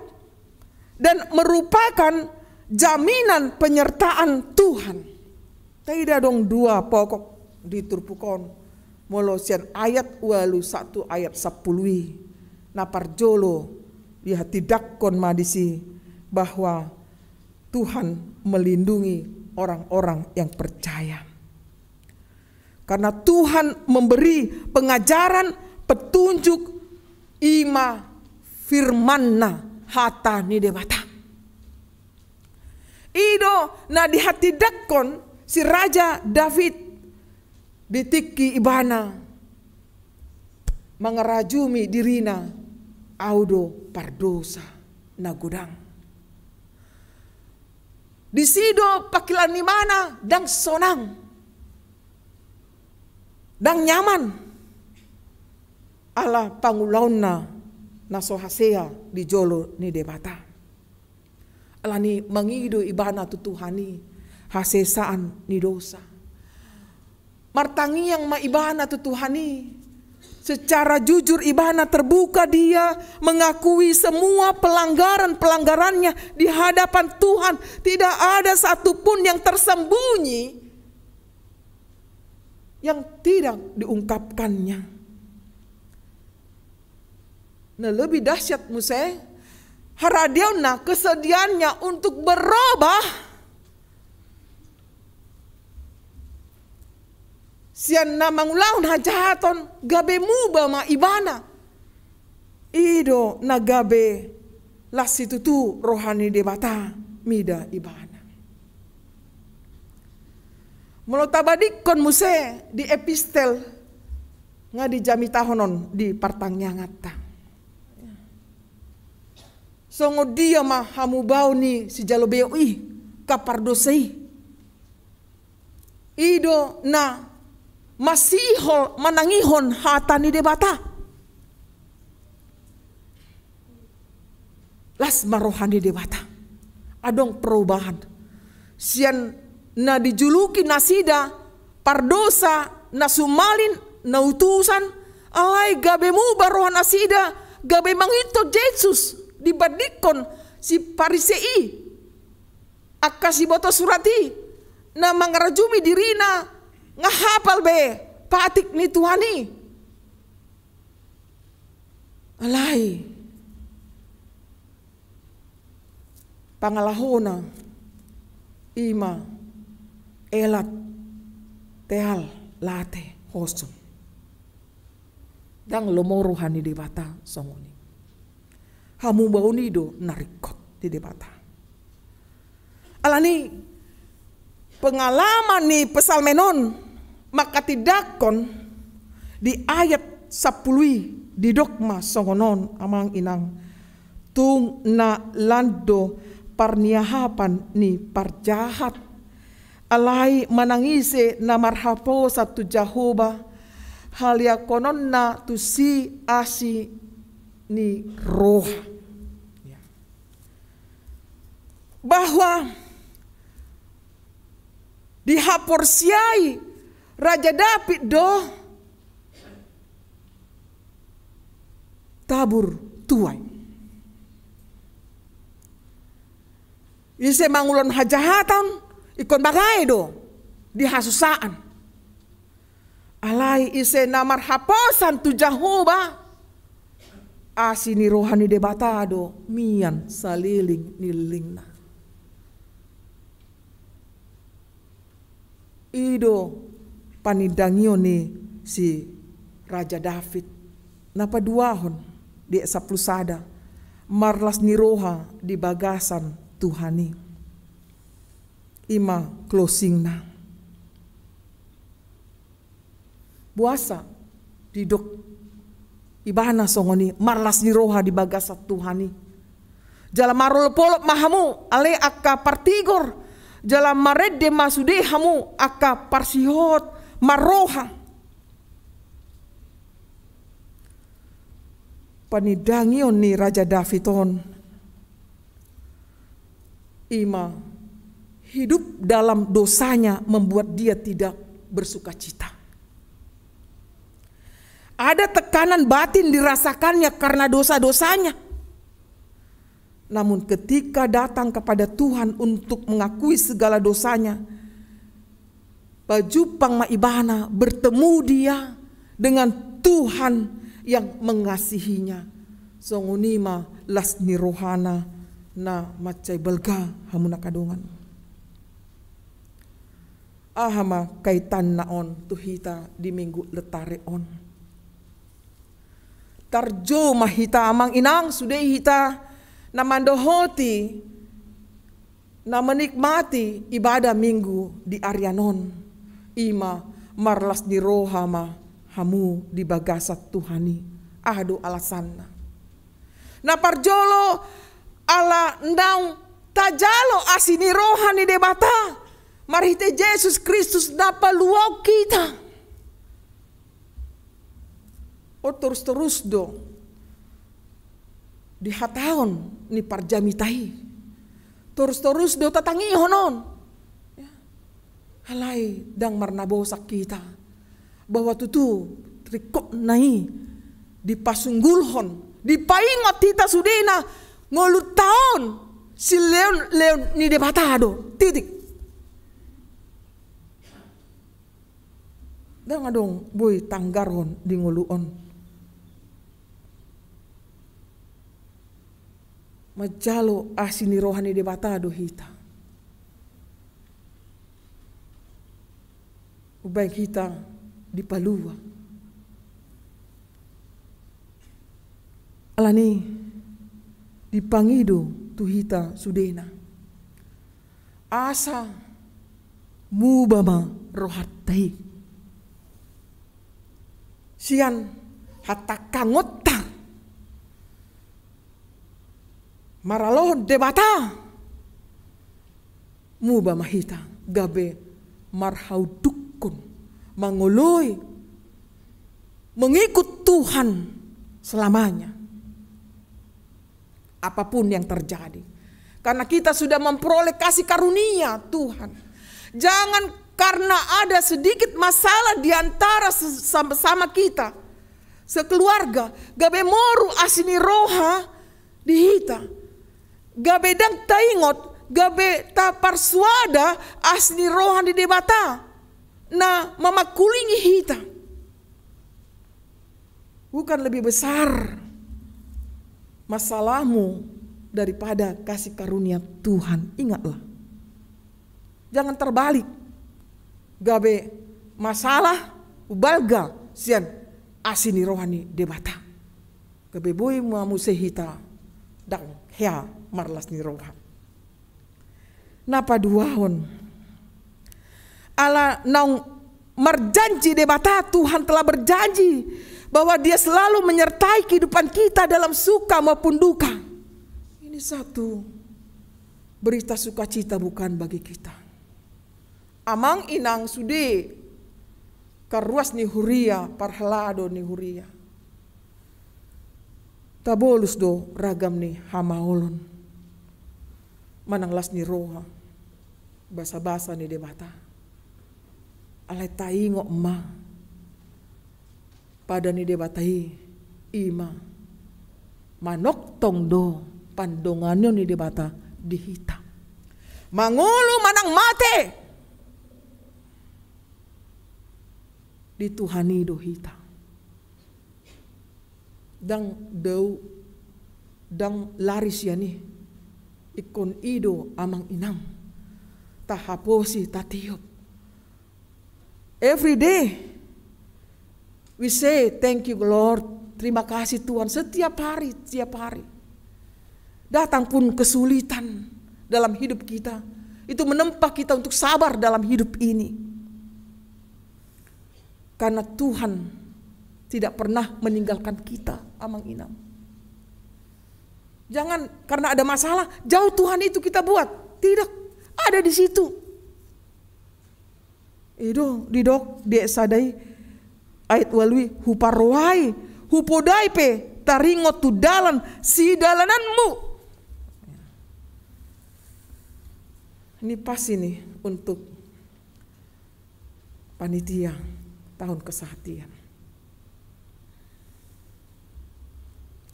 dan merupakan jaminan penyertaan Tuhan. Taida adong dua pokok di turpuk on, molo sian ayat ualu sahat tu ayat sampulu i. Na parjolo, dihatindangkon ma disi bahwa Tuhan melindungi orang-orang yang percaya. Karena Tuhan memberi pengajaran, petunjuk, i ma firman-Na, hata ni Debata. I do na dihatindangkon si Raja Daud di tingki ibana mangarajumi dirina, "Ahu do pardosa na godang." Disi do pangkilaon ni ibana ndang sonang, ndang nyaman, ala pangulaonna na so hasea di jolo ni Debata. Ala ni mangido ibana tu Tuhan i hasesaan ni dosa. Martangiang ma ibana tu Tuhan i, Secara jujur ibana terbuka, dia mengakui semua pelanggaran-pelanggarannya di hadapan Tuhan. Tidak ada satu pun yang tersembunyi yang tidak diungkapkannya. Na lebih dahsyat muse, haradeonna, kesediaannya untuk berubah, sian na mangulahon hajahaton gabe muba ma ibana. I do na gabe las situtu roha ni Debata mida ibana. Molo tabadikkon muse di epistel nga dijamitahon on di partangianganta, songon dia ma hamubaon ni sijalo beok i, kapardousa i? I do na masihol manangihon hata ni Debata. Las ma roha ni Debata. Adong perubahan. Sian na dijuluki nasida pardousa, na sumalin, na utusan, alai gabe muba roha nasida, gabe mangihuthon Jesus dibandingkon si Parise i. Angka siboto surat i na mangarajumi dirina nga hapal be patik ni Tuhan i. Alai pangalahona i ma elat, teal, late, hosom. Ndang lomo roha ni Debata songon i. Hamubaon i do na ringkot di Debata. Alani pengalaman ni psalmen on mangkatindangkon di ayat sampulu i, didok ma songon on, amang inang: Tung na lan do parniahapan ni parjahat, alai manang ise na marhaposan tu Jahowa, haleanghononna tusi asi ni roha. Ya. Bahwa dihaporseai Raja David do tabur tuai. Ise mangulahon hajahaton, ingkon bagae do di hasusaan. Alai ise na marhaposan tu Jahowa, asi ni roha ni Debata do mian saleleng ni lelengna. I do panindangion ni si Raja David na paduahon di ayat sampulu sada, marlas ni roha di bagasan Tuhan i. I ma closingna. Boasa didok ibana songon i, marlas ni roha di bagasan Tuhan i? Jala marolopolop ma hamu ale angka partigor, jala marende ma sude hamu angka parsihot marroha. Panindangion ni Raja David on, i ma hidup dalam dosanya membuat dia tidak bersukacita. Ada tekanan batin dirasakannya karena dosa-dosanya. Namun ketika datang kepada Tuhan untuk mengakui segala dosanya, pajumpang ma ibana, bertemu dia dengan Tuhan yang mengasihinya. Songon i ma las ni rohana na mansai balga, hamu angka dongan. Aha ma kaitanna on tu hita di Minggu Letare on? Tarjou ma hita, amang inang, sude hita na mandohoti, na menikmati ibadah Minggu di arian on, i ma marlas ni roha ma hamu di bagasan Tuhan i. Aha do alasanna? Na parjolo, ala naung tajalo asi ni roha ni Debata marhite Jesus Kristus na paluahon hita. O, torus-torus do dihatahon ni parjamita i. Torus-torus do tatangihon on. Ya. Alai ndang marnabosak hita bahwa tutu Ringkotna i dipasunggulhon, dipaingot hita sudena ngolunta on silehonlehon ni Debata do. Titik. Ndang adong boi tanggarhon di ngolu on. Manjalo asi ni roha ni Debata do hita. Umbaen hita dipalua. Alani dipangido tu hita sudena. Asa muba ma rohanta i. Sian hatangkangonta maralohon Debata. Muba ma hita gabe marhaundukkon, mangoloi, mengikut Tuhan selamanya. Apapun yang terjadi. Karena kita sudah memperoleh kasih karunia Tuhan. Jangan karena ada sedikit masalah di antara se-, sama, sama kita, sekeluarga, gabe moru asi ni roha di hita. Gabe ndang taingot, gabe taparsuada asi ni roha ni Debata na mamangkulingi hita. Bukan lebih besar masalahmu daripada kasih karunia Tuhan. Ingatlah. Jangan terbalik. Gabe masalah umbalga sian asi ni roha ni Debata. Gabe boi ma muse hita ndang hea marlas ni roha. Na paduahon. Ala naung marjanji Debata, Tuhan telah berjanji bahwa Dia selalu menyertai kehidupan kita dalam suka maupun duka. Ini satu berita sukacita bukan bagi kita. Amang inang sude, karuas ni huria, parhalado ni huria. Tabolus do ragam ni hamaolon manang las ni roha, basabasa ni Debata. Alai taingot ma, pada ni Debata i, i ma manongtong do pandonganion ni Debata di hita. Mangolu manang mate, di Tuhan i do hita. Ndang dao, ndang lari sian i. Ingkon i do amang inang tahaposi, tatiop. Every day we say, "Thank you, Lord." Terima kasih, Tuhan. Setiap hari, setiap hari. Datang pun kesulitan dalam hidup kita, itu menempa kita untuk sabar dalam hidup ini. Karena Tuhan tidak pernah meninggalkan kita, amang inang. Jangan karena ada masalah, jauh Tuhan itu kita buat. Tidak, ada di situ. I do didok di ayat sada i, ayat ualu i, huparohai, hupodai pe taringot tu dalan sidalananmu. Ini pas ini untuk panitia tahun kesehatian.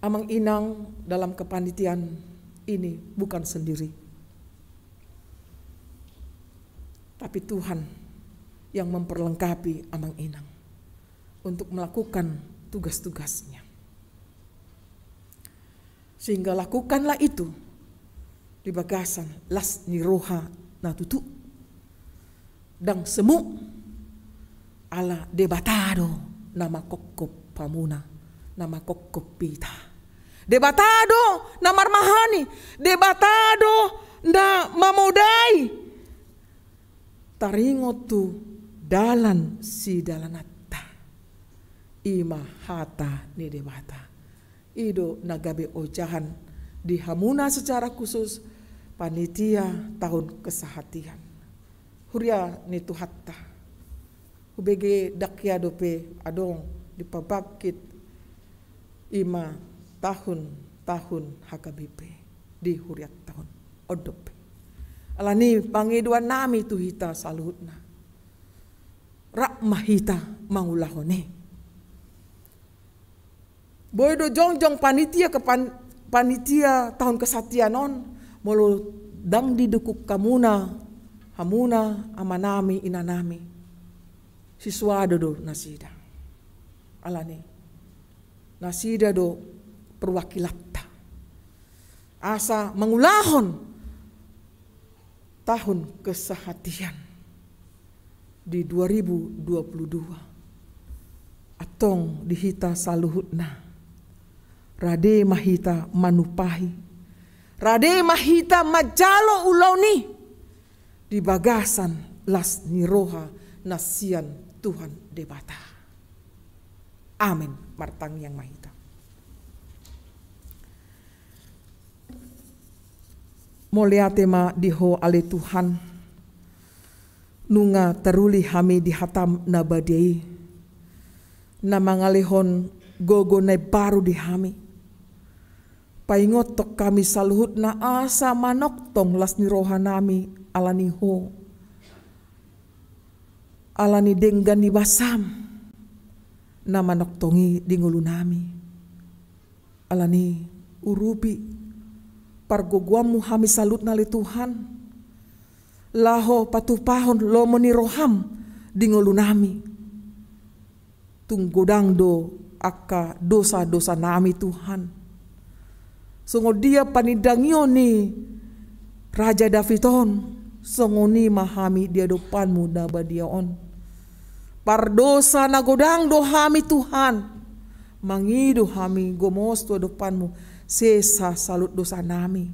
Amang inang dalam kepanitiaan ini bukan sendiri. Tapi Tuhan yang memperlengkapi amang inang untuk melakukan tugas-tugasnya. Sehingga lakukanlah itu di bagasan las ni roha na tutu. Ndang semu, ala Debata do na mangkophop hamuna, na mangkophop hita. Debata do na marmahani, Debata do na mamodai. Taringot tu dalan sidalananta. I ma hata ni Debata. I do na gabe ojahan di hamuna secara khusus panitia tahun kesehatian. Huria ni Tuhanta. Hubege ndang hea dope adong dipabangkit i ma tahun-tahun H K B P di hurianta on. On dope. Alani pangidoannami tu hita saluhutna. Rap ma hita mangulahon i. Boi do jongjong panitia kepan-, panitia tahun kesahatian on, molo ndang didukung hamuna, hamuna amanami, inanami. Sisuado do nasida. Alani nasida do perwakilanta asa mangulahon tahun kesahatian di dua ribu dua puluh dua. Antong di hita saluhutna, rade ma hita manumpahi, rade ma hita manjalo ulaon i di bagasan las ni roha na sian Tuhan Debata. Amen. Martangiang ma hita. Mauliate ma di Ho ale Tuhan, nunga taruli hami di hataM na badia i, na mangalehon gogo na imbaru di hami. Paingothon hami saluhutna asa manongtong las ni rohanami alani Ho, alani denggan ni basaM na manongtong i di ngolunami. Alani urupi pargogoanMu hami saluhutna ale Tuhan, laho patupahon lomo ni rohaM di ngolunami. Tung godang do angka dosa-dosanami Tuhan. Songon dia panindangion ni Raja David on, songon i ma hami di adopanMu na badia on. Pardosa na godang do hami Tuhan. Mangido hami gomos tu adopanMu, sesa saluhut dosanami.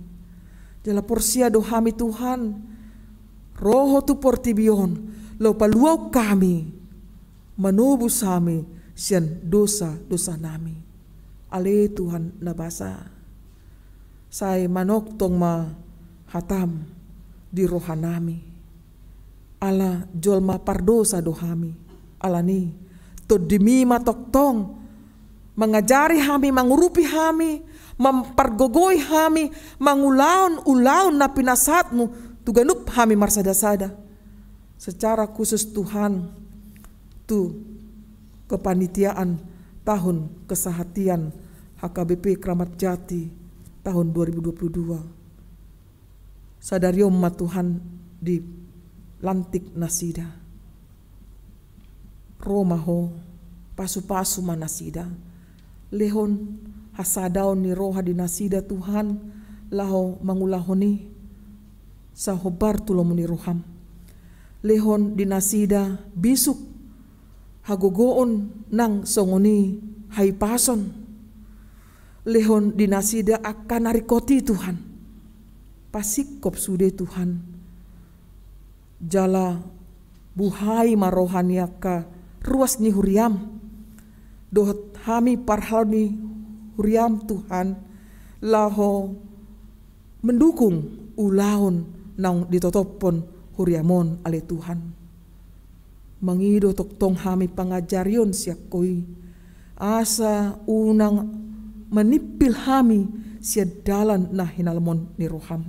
Jala porsea do hami Tuhan, ro Ho tu portibi on, laho paluahon hami, manobus hami sian dosa-dosanami. Ale Tuhan na basa, sai manongtong ma hataM di rohanami. Ala jolma pardosa do hami. Alani TondiMi ma tongtong mangajari hami, mangurupi hami, mampargogoi hami, mangulahon ulaon na pinasahatMu tu ganup hami marsada-sada. Secara khusus Tuhan, tu kepanitiaan tahun kesahatian H K B P Kramat Jati tahun dua ribu dua puluh dua. Sadari on ma Tuhan dilantik nasida. Ro ma Ho, pasu-pasu ma nasida. Lehon hasadaon ni roha di nasida Tuhan, laho mangulahon i, sai hombar tu lomo ni rohaM. Lehon di nasida bisuk, hagogoon nang songon i hahipason. Lehon di nasida angka na ringkot i Tuhan. Pasingkop sude Tuhan. Jala buhai ma roha ni angka ruas ni huriaM. Dohot hami parhalado ni huriaM Tuhan. Laho mendukung ulaon naung ditotophon huriaM on ale Tuhan. Mangido tongtong hami pangajarion sian Ho i, asa unang manimpil hami sian dalan na hinalomon ni rohaM.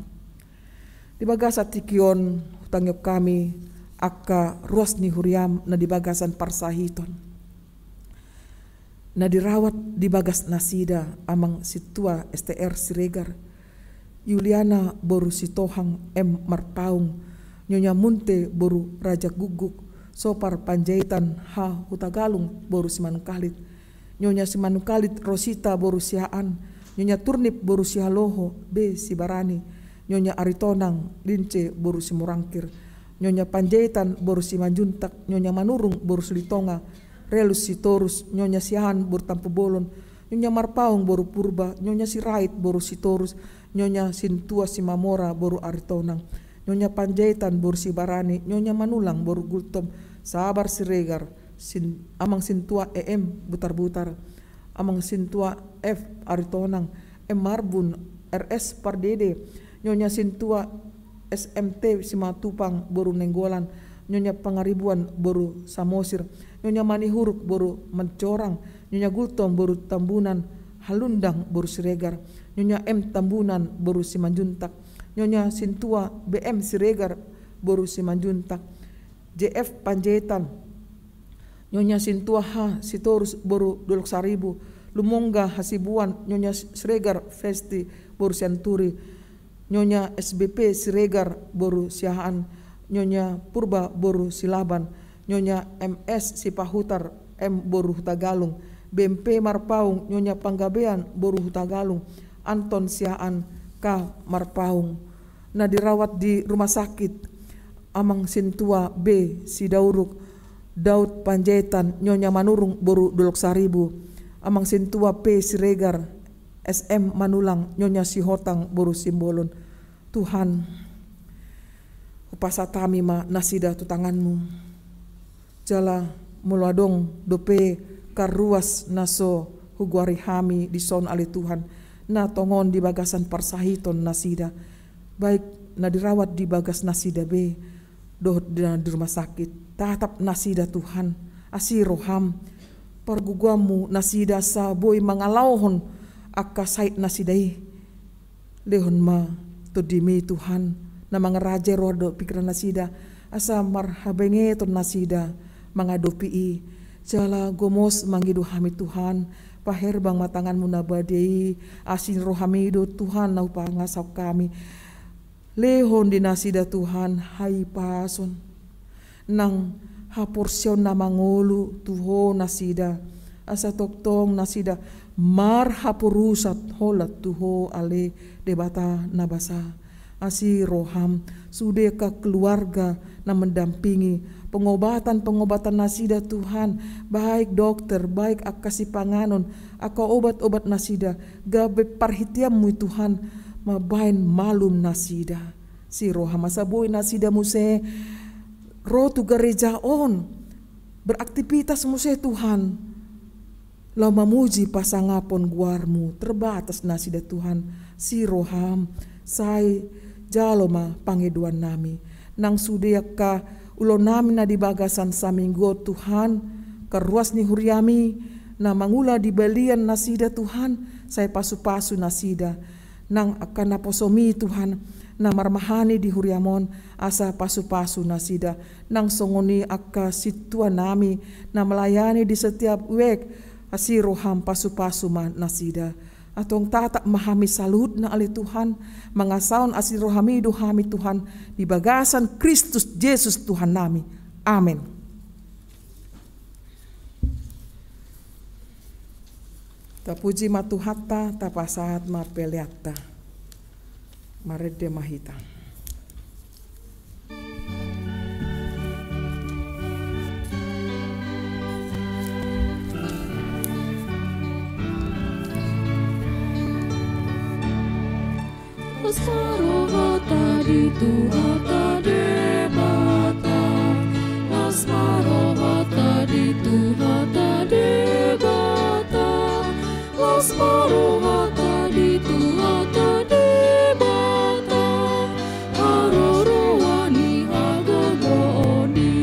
Di bagasan tingki on hutangihon hami angka ruas ni huriaM na di bagasan parsahiton. Na dirawat di bagas nasida amang sintua S T R Siregar, Yuliana boru Sitohang M Marpaung, Nyonya Munte boru Raja Guguk, Sopar Panjaitan H Hutagalung boru Simanungkalit, Nyonya Simanungkalit Rosita boru Sihaan, Nyonya Turnip boru Sihaloho B Sibarani, Nyonya Aritonang Lince boru Simorangkir, Nyonya Panjaitan boru Simanjuntak, Nyonya Manurung boru Silitonga, Relus Sitorus, Nyonya Siahan boru Tampubolon, Nyonya Marpaung boru Purba, Nyonya Sirait boru Sitorus, Nyonya Sintua Simamora boru Aritonang, Nyonya Panjaitan boru Sibarani, Nyonya Manulang boru Gultom, Sabar Siregar, Sin-, Amang Sintua E M Butarbutar, Amang Sintua F Aritonang, M Marbun, R S Pardede, Nyonya Sintua S M T Simatupang boru Nainggolan, Nyonya Pangaribuan boru Samosir, Nyonya Manihuruk boru Mancorang, Nyonya Gultom boru Tambunan, Halundang boru Siregar, Nyonya M Tambunan boru Simanjuntak, Nyonya Sintua B M Siregar boru Simanjuntak, J F Panjaitan, Nyonya Sintua H Sitorus boru Dolok Saribu, Lumongga Hasibuan, Nyonya Siregar Festi boru Sianturi, Nyonya S B P Siregar boru Siahaan, Nyonya Purba boru Silaban, Nyonya M S Sipahutar M boru Hutagalung, B M P Marpaung, Nyonya Panggabean boru Hutagalung, Anton Siahaan K Marpaung. Na dirawat di rumah sakit, Amang Sintua B Sidauruk, Daud Panjaitan, Nyonya Manurung boru Dolok Saribu, Amang Sintua P Siregar, S M Manulang, Nyonya Sihotang boru Simbolon. Tuhan, hupasahat hami ma nasida tu tanganmu. Jala molo adong dope karuas na so hugoari hami dison ale Tuhan, na tongon di bagasan parsahiton nasida, baik na dirawat di bagas nasida be dohot na di rumah sakit, tatap nasida Tuhan, asi roham, pargogoanmu nasida asa boi mangalaohon angka sahit nasida i. Lehon ma tondimi Tuhan, na mangarajai roha dohot pingkiran nasida, asa marhabengeton nasida mangadopi i. Jala gomos mangido hami Tuhan, paherbang ma tanganmu na badia i, asi ni rohami do Tuhan na hupangasahon hami. Lehon di nasida Tuhan hahipason nang haporseaon na mangolu tu Ho nasida, asa tongtong nasida marhaporusat holan tu Ho ale Debata na basa. Asi roham, sude angka keluarga na mendampingi pengobatan-pengobatan nasida Tuhan, baik dokter, baik angka sipanganon, angka obat-obat nasida, gabe parhiteanmu i Tuhan, mambahen malum nasida. Asi roham asa boi nasida muse ro tu gareja on, beraktivitas muse Tuhan, laho mamuji pasangapon goarmu. Terbatas nasida Tuhan, asi roham, sai jalo ma pangidoannami. Nang sude angka ulaonnami na di bagasan saminggu on Tuhan, karuas ni huriami na mangula di balian nasida Tuhan, sai pasu-pasu nasida. Nang angka naposomi Tuhan, na marmahani di huriam on, asa pasu-pasu nasida. Nang songon i angka sintuanami na melayani di setiap wijk, asi roham pasu-pasu ma nasida. Antong tatap ma hami saluhutna ale Tuhan, mangasahon asi rohami do hami Tuhan, di bagasan Kristus Jesus Tuhannami. Amen. Tapuji ma Tuhanta, tapasahat ma peleanta. Marende ma hita. Las ma rohanta di Tuhanta Debata, las ma rohanta di Tuhanta Debata, las ma rohanta di Tuhanta Debata, haroroan ni hagogoon i.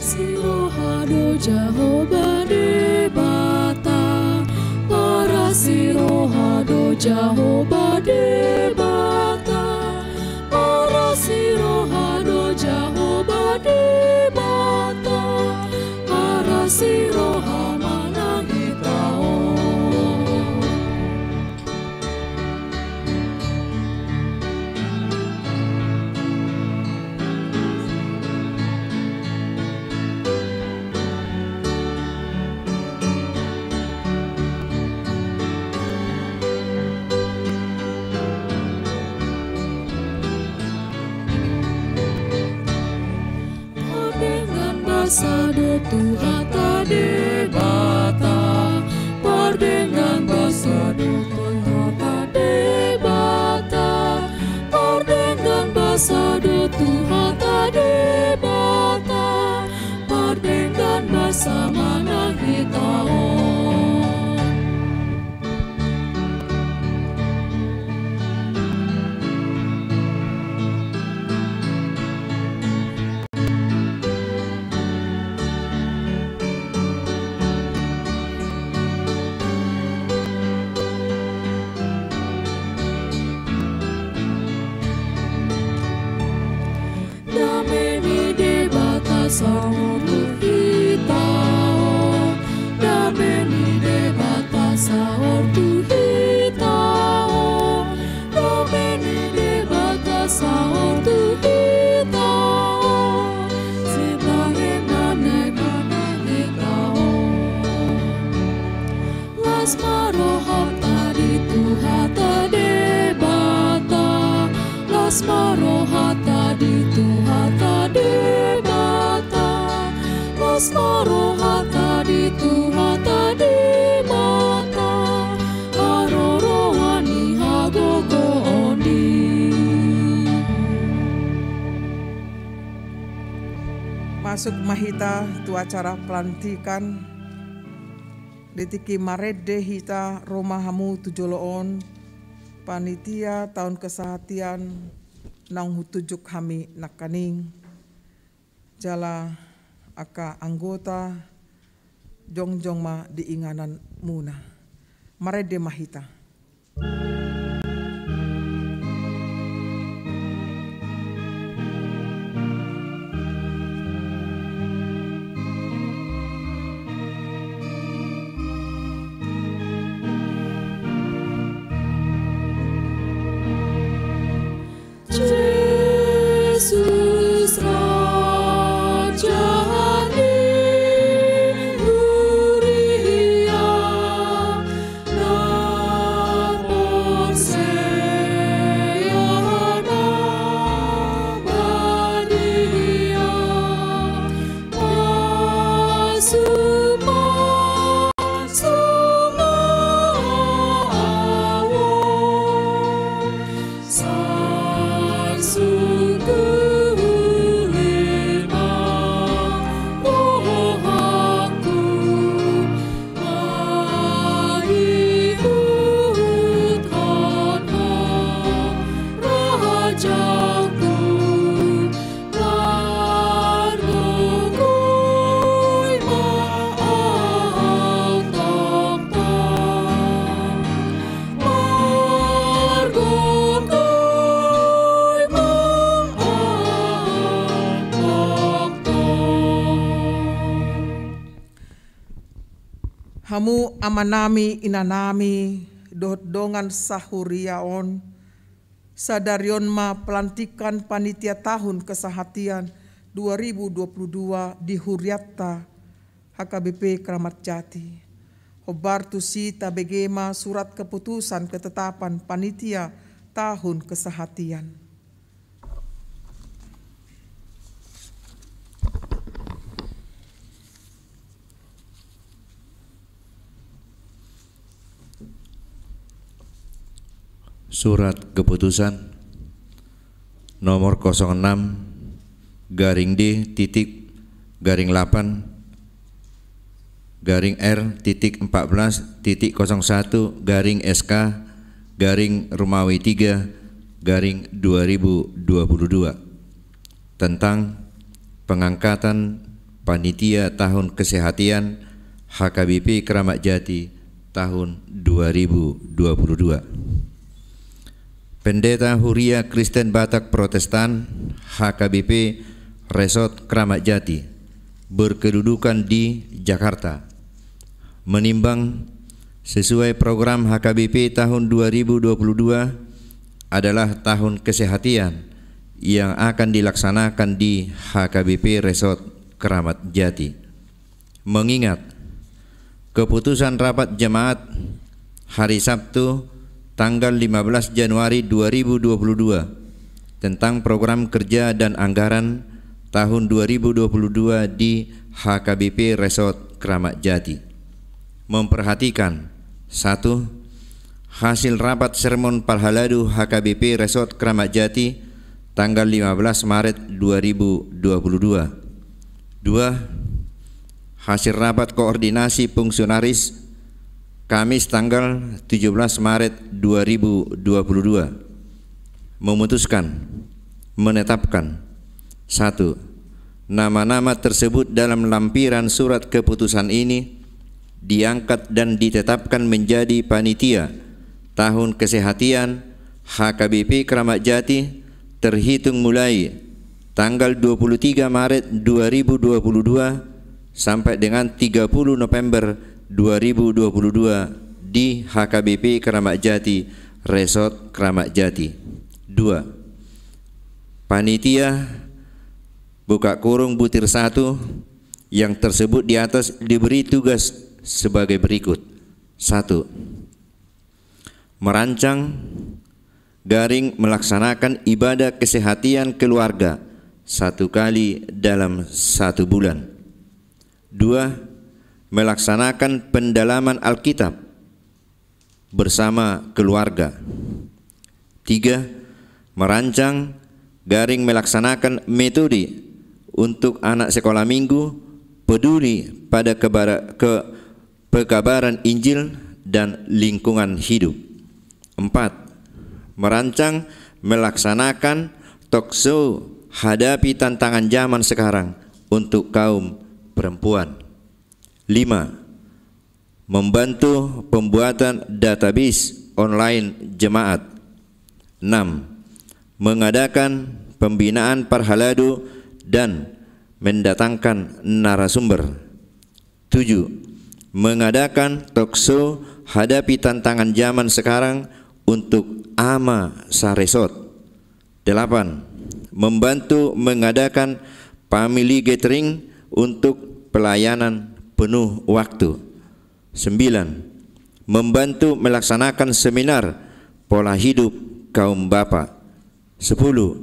Parasi roha do Jahowa Debata, parasi roha do Jahowa Debata, parasi roha do Jahowa Debata, parasi roha manang hita on. Pardenggan basa do Tuhanta Debata, pardenggan basa do Tuhanta Debata, pardenggan basa do Tuhanta Debata, pardenggan basa manang hita on. Saor tu hita on, dame ni Debata saor tu hita on, dame ni Debata saor tu hita on, sibahen na naeng-naeng hita on. Las ma rohanta di Tuhanta Debata, las ma rohanta di Tuhanta Debata, las ma rohanta di Tuhanta Debata, haroroan ni hagogoon i. Masuk ma hita tu acara pelantikan. Di tingki marende hita ro ma hamu tu jolo on, panitia taon kesehatian naung hutunjuk hami nangkaning, jala angka anggota jongjong ma di ingananmuna. Marende ma hita. Jesus Raja ni huria, na porsea na badia, pasu-pasu ma ahu on. Sai sungkun uli ma rohangku, maihuthon harajaonku, margogohi ma ahu tongtong. Margogohi ma ahu tongtong. Hamu amanami, inanami, dohot dongan sahuria on, sadari on ma pelantikan panitia tahun kesehatian dua ribu dua puluh dua di hurianta H K B P Kramat Jati. Hombar tusi tabege ma surat keputusan ketetapan panitia tahun kesehatian. Surat keputusan nomor kosong enam garing D titik garing delapan garing R titik empat belas titik kosong satu garing S K garing Rumawi tiga garing dua ribu dua puluh dua. Tentang pengangkatan panitia tahun kesehatian H K B P Kramat Jati tahun dua ribu dua puluh dua. Pendeta Huria Kristen Batak Protestan H K B P Resort Kramat Jati, berkedudukan di Jakarta, menimbang sesuai program H K B P tahun dua ribu dua puluh dua adalah tahun kesehatian yang akan dilaksanakan di H K B P Resort Kramat Jati. Mengingat keputusan rapat jemaat hari Sabtu tanggal lima belas Januari dua ribu dua puluh dua tentang program kerja dan anggaran tahun dua ribu dua puluh dua di H K B P Resort Kramat Jati. Memperhatikan: satu, hasil rapat sermon parhalado H K B P Resort Kramat Jati tanggal lima belas Maret dua ribu dua puluh dua. Dua, hasil rapat koordinasi fungsionaris Kamis tanggal tujuh belas Maret dua ribu dua puluh dua memutuskan, menetapkan: satu, nama-nama tersebut dalam lampiran surat keputusan ini diangkat dan ditetapkan menjadi panitia tahun kesehatian H K B P Kramat Jati terhitung mulai tanggal dua puluh tiga Maret dua ribu dua puluh dua sampai dengan tiga puluh November dua ribu dua puluh dua di H K B P Keramat Jati, Resort Keramat Jati. Dua, panitia, buka kurung, butir satu, yang tersebut di atas diberi tugas sebagai berikut. Satu, merancang garing melaksanakan ibadah kesehatan keluarga satu kali dalam satu bulan. Dua, melaksanakan pendalaman Alkitab bersama keluarga. Tiga, merancang garing melaksanakan metode untuk anak sekolah minggu peduli pada kebara-, ke-, pekabaran Injil dan lingkungan hidup. Empat, merancang melaksanakan talk show hadapi tantangan zaman sekarang untuk kaum perempuan. Lima, membantu pembuatan database online jemaat. Enam, mengadakan pembinaan parhalado dan mendatangkan narasumber. Tujuh, mengadakan talk show hadapi tantangan zaman sekarang untuk ama saresort. Delapan, membantu mengadakan family gathering untuk pelayanan penuh waktu. Sembilan, membantu melaksanakan seminar pola hidup kaum bapa. Sepuluh,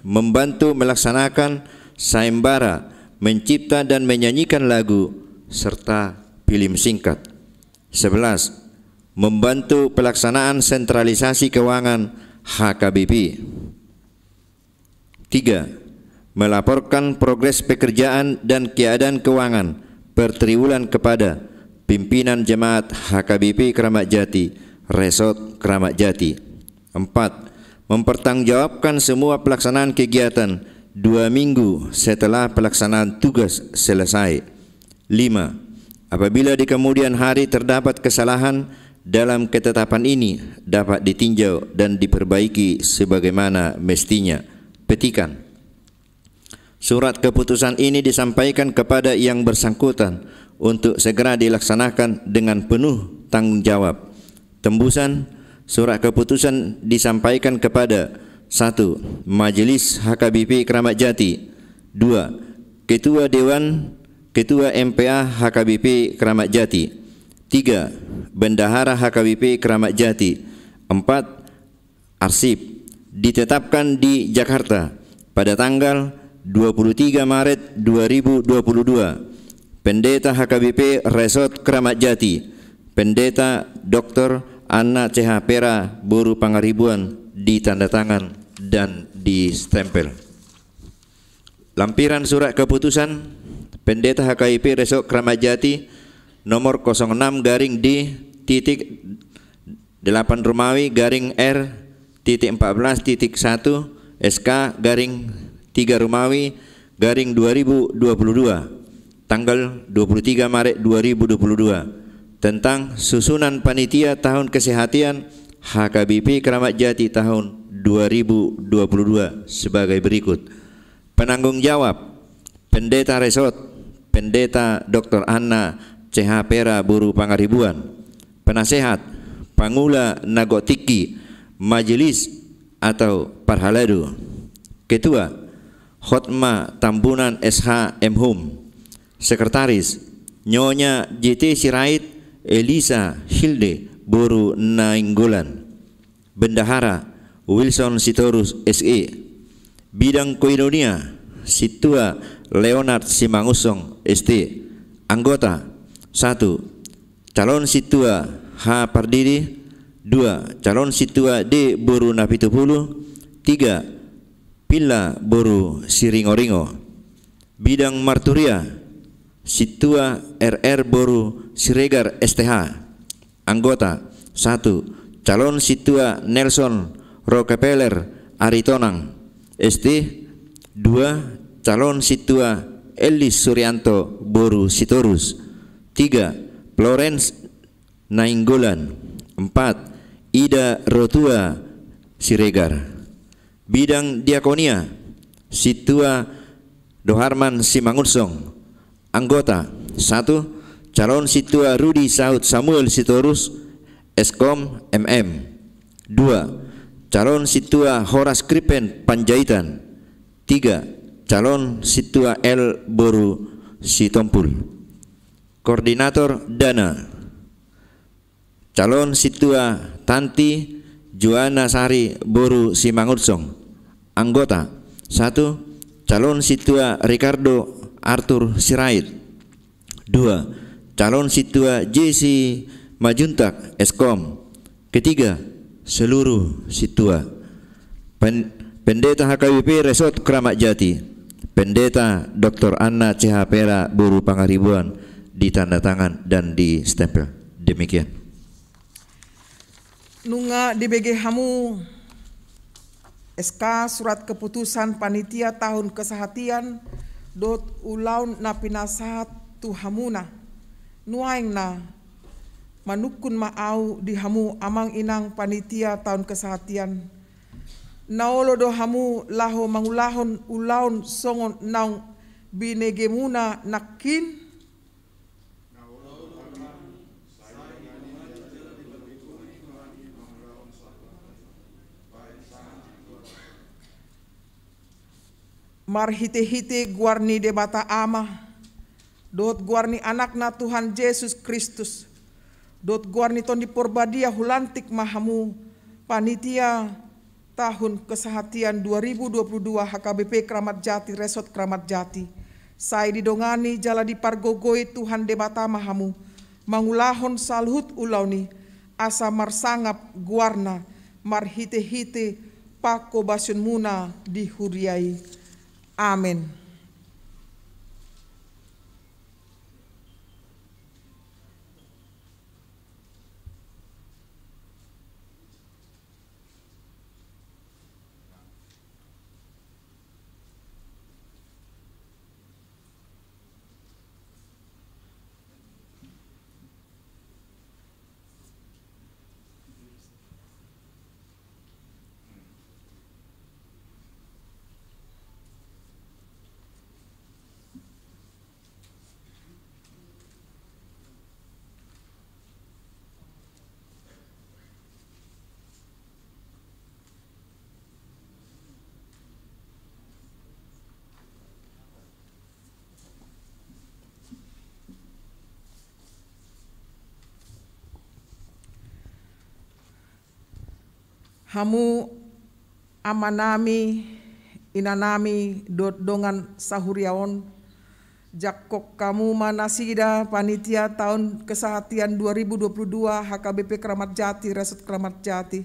membantu melaksanakan sayembara, mencipta dan menyanyikan lagu, serta film singkat. Sebelas, membantu pelaksanaan sentralisasi keuangan H K B P. Tiga, melaporkan progres pekerjaan dan keadaan keuangan per triwulan kepada pimpinan jemaat H K B P Keramat Jati, Resort Keramat Jati. Empat, mempertanggungjawabkan semua pelaksanaan kegiatan dua minggu setelah pelaksanaan tugas selesai. Lima, apabila di kemudian hari terdapat kesalahan dalam ketetapan ini, dapat ditinjau dan diperbaiki sebagaimana mestinya. Petikan. Surat keputusan ini disampaikan kepada yang bersangkutan untuk segera dilaksanakan dengan penuh tanggung jawab. Tembusan, surat keputusan disampaikan kepada: satu, Majelis H K B P Keramat Jati. Dua, Ketua Dewan, Ketua M P A H K B P Keramat Jati. Tiga, Bendahara H K B P Keramat Jati. Empat, arsip, ditetapkan di Jakarta pada tanggal dua puluh tiga Maret dua ribu dua puluh dua. Pendeta H K B P Resort Keramat Jati, Pendeta Doktor Anna C H Pera Boru Pangaribuan, ditanda tangan dan distempel. Lampiran surat keputusan Pendeta H K B P Resort Keramat Jati nomor kosong enam garing D titik delapan Romawi garing R titik empat belas titik satu S K garing tiga Romawi garing dua ribu dua puluh dua, tanggal dua puluh tiga Maret dua ribu dua puluh dua, tentang susunan panitia tahun kesehatan H K B P Keramat Jati tahun dua ribu dua puluh dua sebagai berikut. Penanggung jawab, Pendeta Resort, Pendeta Doktor Anna C H Pera Boru Pangaribuan. Penasehat, Pangula na gok tingki, Majelis atau Parhalado. Ketua, Hotma Tambunan S H M Hum. Sekretaris, Nyonya J T Sirait, Elisa Hilde Boru Nainggolan. Bendahara, Wilson Sitorus S E. Bidang koinonia, Sintua Leonard Simangunsong S T. Anggota, satu, calon Sintua H Pardede. Dua, calon Sintua D Boru Napitupulu. Tiga, Pilla Boru Siringoringo. Bidang marturia, Sintua R R Boru Siregar S T H. Anggota, satu, calon Sintua Nelson Rockefeller Aritonang S T. Dua, calon Sintua Elis Suryanto Boru Sitorus. Tiga, Florence Nainggolan. Empat, Ida Rotua Siregar. Bidang diakonia, Sintua Doharman Simangunsong, anggota. Satu, calon Sintua Rudi Saud Samuel Sitorus, Eskom M M. Dua, calon Sintua Horas Kripen Panjaitan. Tiga, calon Sintua L Boru Sitompul. Koordinator dana. Calon Sintua Tanti Juana Sari Boru Simangunsong. Anggota. Satu, calon Sintua Ricardo Arthur Sirait. Dua, calon Sintua Jesi Majuntak, Eskom. Ketiga, seluruh Sintua. Pen-, Pendeta H K B P Resort Kramat Jati, Pendeta Doktor Anna C H Pera Boru Pangaribuan, ditanda tangan dan distempel. Demikian. Nunga dibege hamu S K, surat keputusan panitia tahun kesehatian dohot ulaon na pinasahat tu hamuna. Nuaeng na manungkun ma ahu di hamu amang inang panitia tahun kesehatian. Na olo do hamu laho mangulahon ulaon songon naung binegemuna nangkin? Marhitehite goar ni Debata Ama, dohot goar ni Anakna Tuhan Jesus Kristus, dohot goar ni Tondi Porbadia, hulantik ma hamu panitia tahun kesehatian dua ribu dua puluh dua H K B P Kramat Jati, Resort Kramat Jati. Sai didongani jala dipargogoi Tuhan Debata ma hamu mangulahon saluhut ulaon i, asa marsangap goarna marhitehite panghobasionmuna di huria i. Amen. Hamu amanami, inanami, dohot dongan sahuria on, jangkon hamu ma nasida panitia tahun kesehatian dua ribu dua puluh dua H K B P Kramat Jati, Resort Kramat Jati.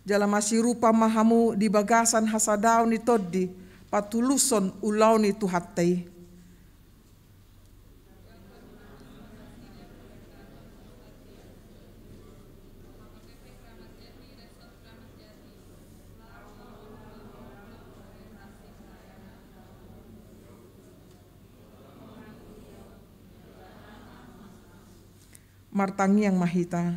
Jala masirupa ma hamu di bagasan hasadaon ni tondi patulushon ulaon ni Tuhanta i. Martangiang ma hita.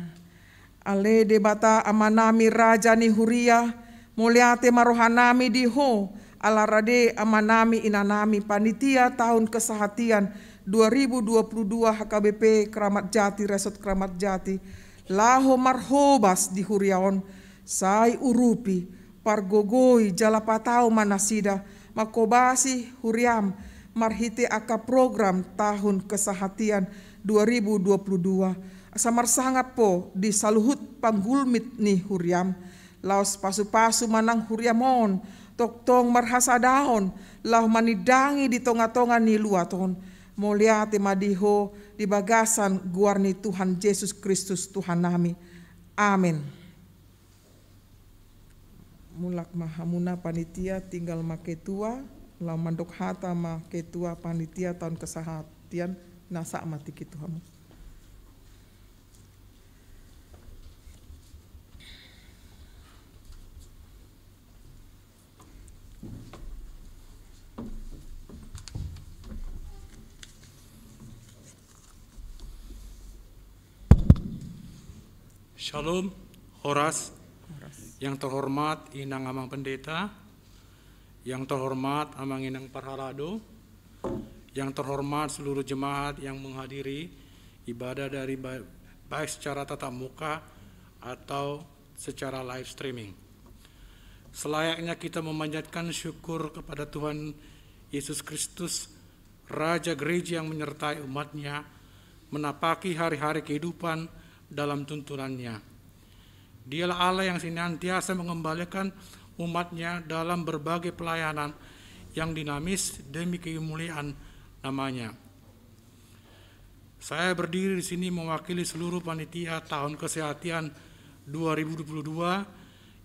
Ale Debata Amanami, Raja ni Huria, mauliate ma rohanami di Ho, ala rade amanami, inanami, panitia tahun kesehatian dua ribu dua puluh dua H K B P Kramat Jati, Resort Kramat Jati, laho marhobas di huria on, sai urupi, pargogoi jala patau ma nasida manghobasi huriam marhite angka program tahun kesehatian dua ribu dua puluh dua. Asa marsangap Ho di saluhut panggulmit ni huriam, laos pasupasu ma nang huriam on, tongtong marhasadaon, laho manindangi di tongatonga ni luat on. Mauliate ma di Ho di bagasan goar ni Tuhan Jesus Kristus Tuhannami. Amen. Mulak ma hamuna panitia, tinggal ma ketua, laho mandok hata ma ketua panitia tahun kesehatian, na sahat ma tingki tu hamu. Shalom, horas. Horas. Yang terhormat Inang Amang Pendeta, Yang terhormat Amang Inang Parhalado, yang terhormat seluruh jemaat yang menghadiri ibadah dari ba-, baik secara tatap muka atau secara live streaming. Selayaknya kita memanjatkan syukur kepada Tuhan Yesus Kristus, Raja Gereja yang menyertai umat-Nya, menapaki hari-hari kehidupan dalam tuntunan-Nya. Dialah Allah yang senantiasa mengembalikan umat-Nya dalam berbagai pelayanan yang dinamis demi kemuliaan nama-Nya. Saya berdiri di sini mewakili seluruh panitia tahun kesehatian dua ribu dua puluh dua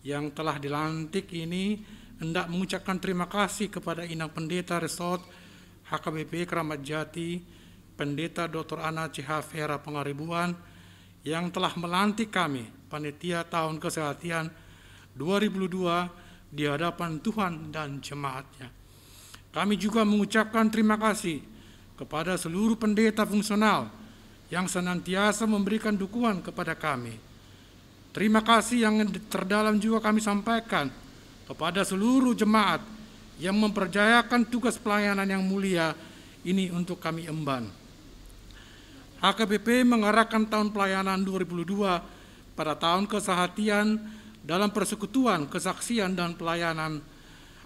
yang telah dilantik ini, hendak mengucapkan terima kasih kepada Inang Pendeta Resort H K B P Keramat Jati, Pendeta Doktor Ana C H Vera Pangaribuan, yang telah melantik kami, panitia tahun kesehatian dua ribu dua puluh dua, di hadapan Tuhan dan jemaat-Nya. Kami juga mengucapkan terima kasih kepada seluruh pendeta fungsional yang senantiasa memberikan dukungan kepada kami. Terima kasih yang terdalam juga kami sampaikan kepada seluruh jemaat yang mempercayakan tugas pelayanan yang mulia ini untuk kami emban. H K B P mengarahkan tahun pelayanan dua ribu dua puluh dua pada tahun kesehatian dalam persekutuan, kesaksian, dan pelayanan.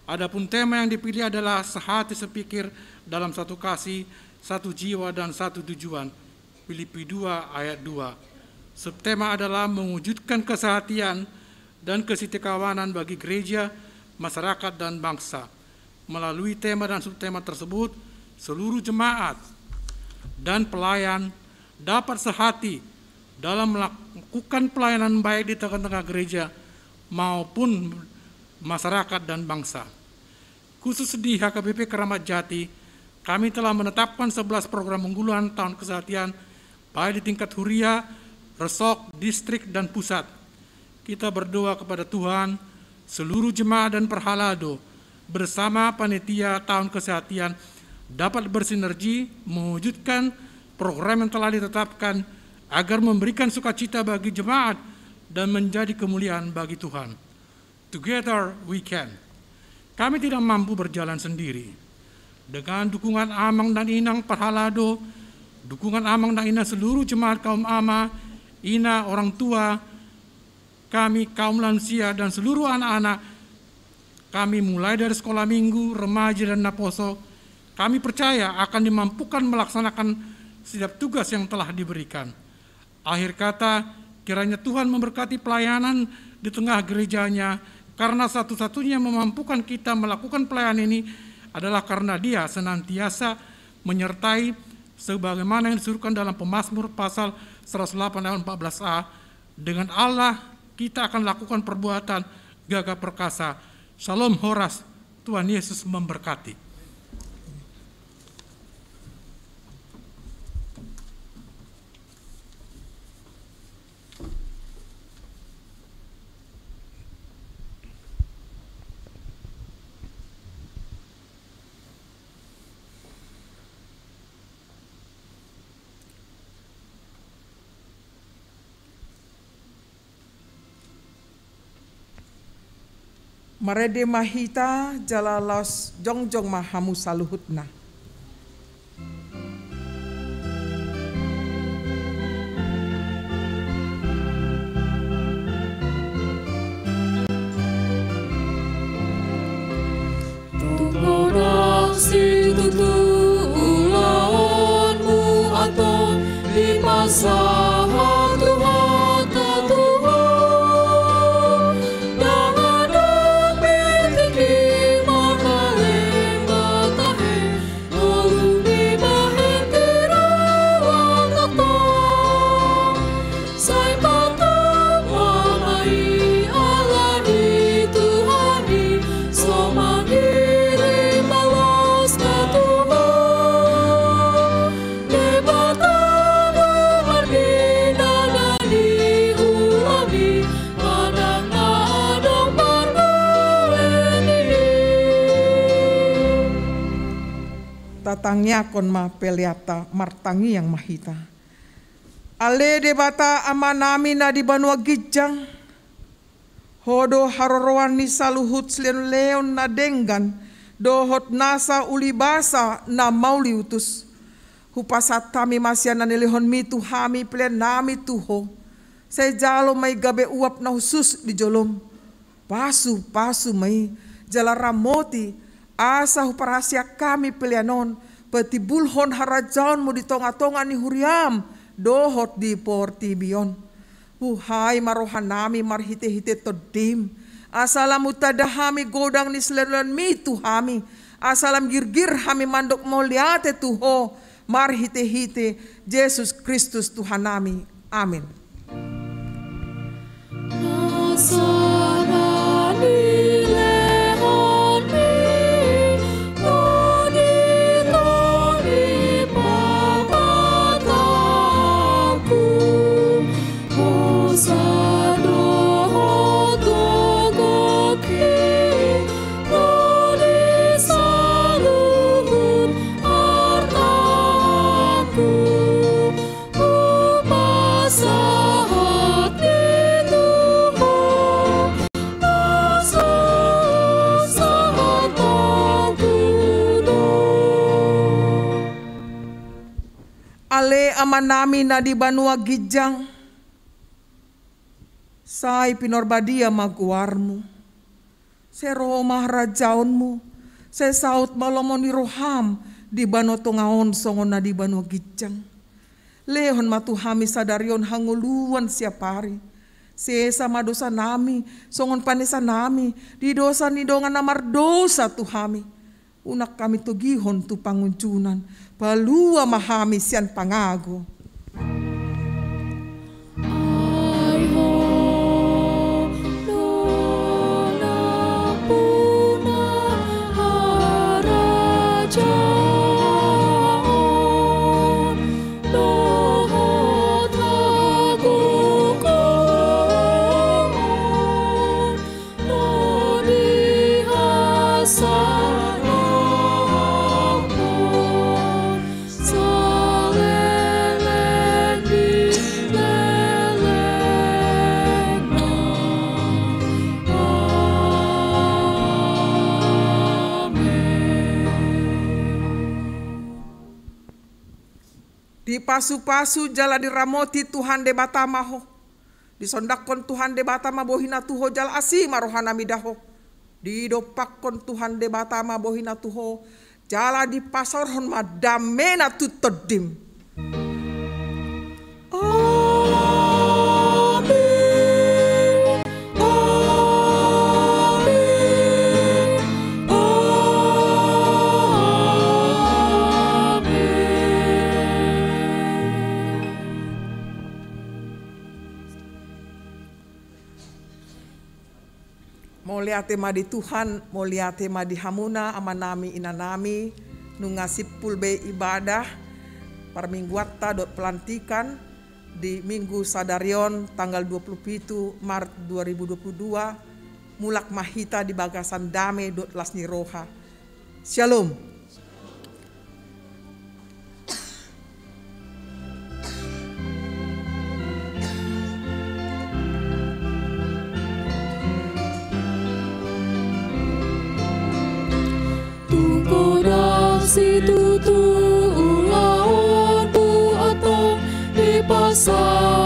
Adapun tema yang dipilih adalah sehati sepikir dalam satu kasih, satu jiwa, dan satu tujuan. Filipi dua ayat dua. Subtema adalah mewujudkan kesehatian dan kesitikawanan bagi gereja, masyarakat, dan bangsa. Melalui tema dan subtema tersebut, seluruh jemaat dan pelayan dapat sehati dalam melakukan pelayanan baik di tengah-tengah gereja maupun masyarakat dan bangsa. Khusus di H K B P Keramat Jati, kami telah menetapkan sebelas program unggulan tahun kesehatian, baik di tingkat huria, resort, distrik, dan pusat. Kita berdoa kepada Tuhan, seluruh jemaat dan parhalado bersama panitia tahun kesehatian dapat bersinergi mewujudkan program yang telah ditetapkan agar memberikan sukacita bagi jemaat dan menjadi kemuliaan bagi Tuhan. Together we can. Kami tidak mampu berjalan sendiri. Dengan dukungan Amang dan Inang parhalado, dukungan Amang dan Inang seluruh jemaat kaum ama, ina, orang tua, kami, kaum lansia, dan seluruh anak-anak kami, mulai dari sekolah minggu, remaja, dan naposo, kami percaya akan dimampukan melaksanakan setiap tugas yang telah diberikan. Akhir kata, kiranya Tuhan memberkati pelayanan di tengah gereja-Nya, karena satu-satunya memampukan kita melakukan pelayanan ini adalah karena Dia senantiasa menyertai, sebagaimana yang disuruhkan dalam Pemazmur pasal seratus delapan ayat empat belas a, "Dengan Allah kita akan lakukan perbuatan gagah perkasa." Shalom horas, Tuhan Yesus memberkati. Marende ma hita jala laos jongjong ma hamu saluhutna. Tung godang situtu ulaonmu, antong dipasahat Tuhanta Tuhan. Ndang adong pe tingki marnalem na tahe, ngolu dibahen tiruan tongtong. Sai patupahon ma i Allah ni Tuhan i, so mangirim balos na tu ho. Debata do marnida na di ulaon i, manang na adong parbue ni i. Tatangiangkon ma peleanta, martangiang ma hita. Ale Debata Amanami na di banua ginjang, Ho do haroroan ni saluhut silehonlehon na denggan dohot nasa ulibasa na mauliutus. Hupasahat hami ma sian na nilehonmi tu hami pelean nami tu Ho. Sai jalo ma i gabe uap na hushus di jolom. Pasupasu ma i jala ramoti, asa huparhaseang hami pelean on patimbulhon harajaonmu di tongatonga ni huriam dohot di portibi on. Buhai ma rohanami marhitehite Tondim, asa lam hutanda hami godang ni silehonlehonmi tu hami, asa lam girgir hami mandok mauliate tu Ho marhitehite Jesus Kristus Tuhanami. Amen. Ale Amanami na di banua ginjang, sai pinorbadia ma goarmu. Sai ro ma harajaonmu. Sai saut ma lomo ni roham di banua tonga on songon na di banua ginjang. Lehon ma tu hami sadari on hangoluan siapari. Sesa ma dosanami songon panesanami di dosa ni dongan na mardosa tu hami. Unang hami togihon tu pangunjunan. Palua ma hami sian pangago. Dipasupasu jala diramoti Tuhan Debata ma ho. Disondangkon Tuhan Debata ma bohina tu ho jala asi ma rohana mida ho. Didompakkon Tuhan Debata ma bohina tu ho jala dipasaorhon ma damena tu tondim. Amen. Amen. Amen. Mauliate ma di Tuhan, mauliate ma di hamuna amanami inanami. Nunga simpul be ibadah parmingguanta dohot pelantikan di Minggu sadari on tanggal dua puluh pitu Maret dua ribu dua puluh dua. Mulak ma hita di bagasan dame dohot las ni roha. Shalom. Tung godang situtu ulaonku antong dipasa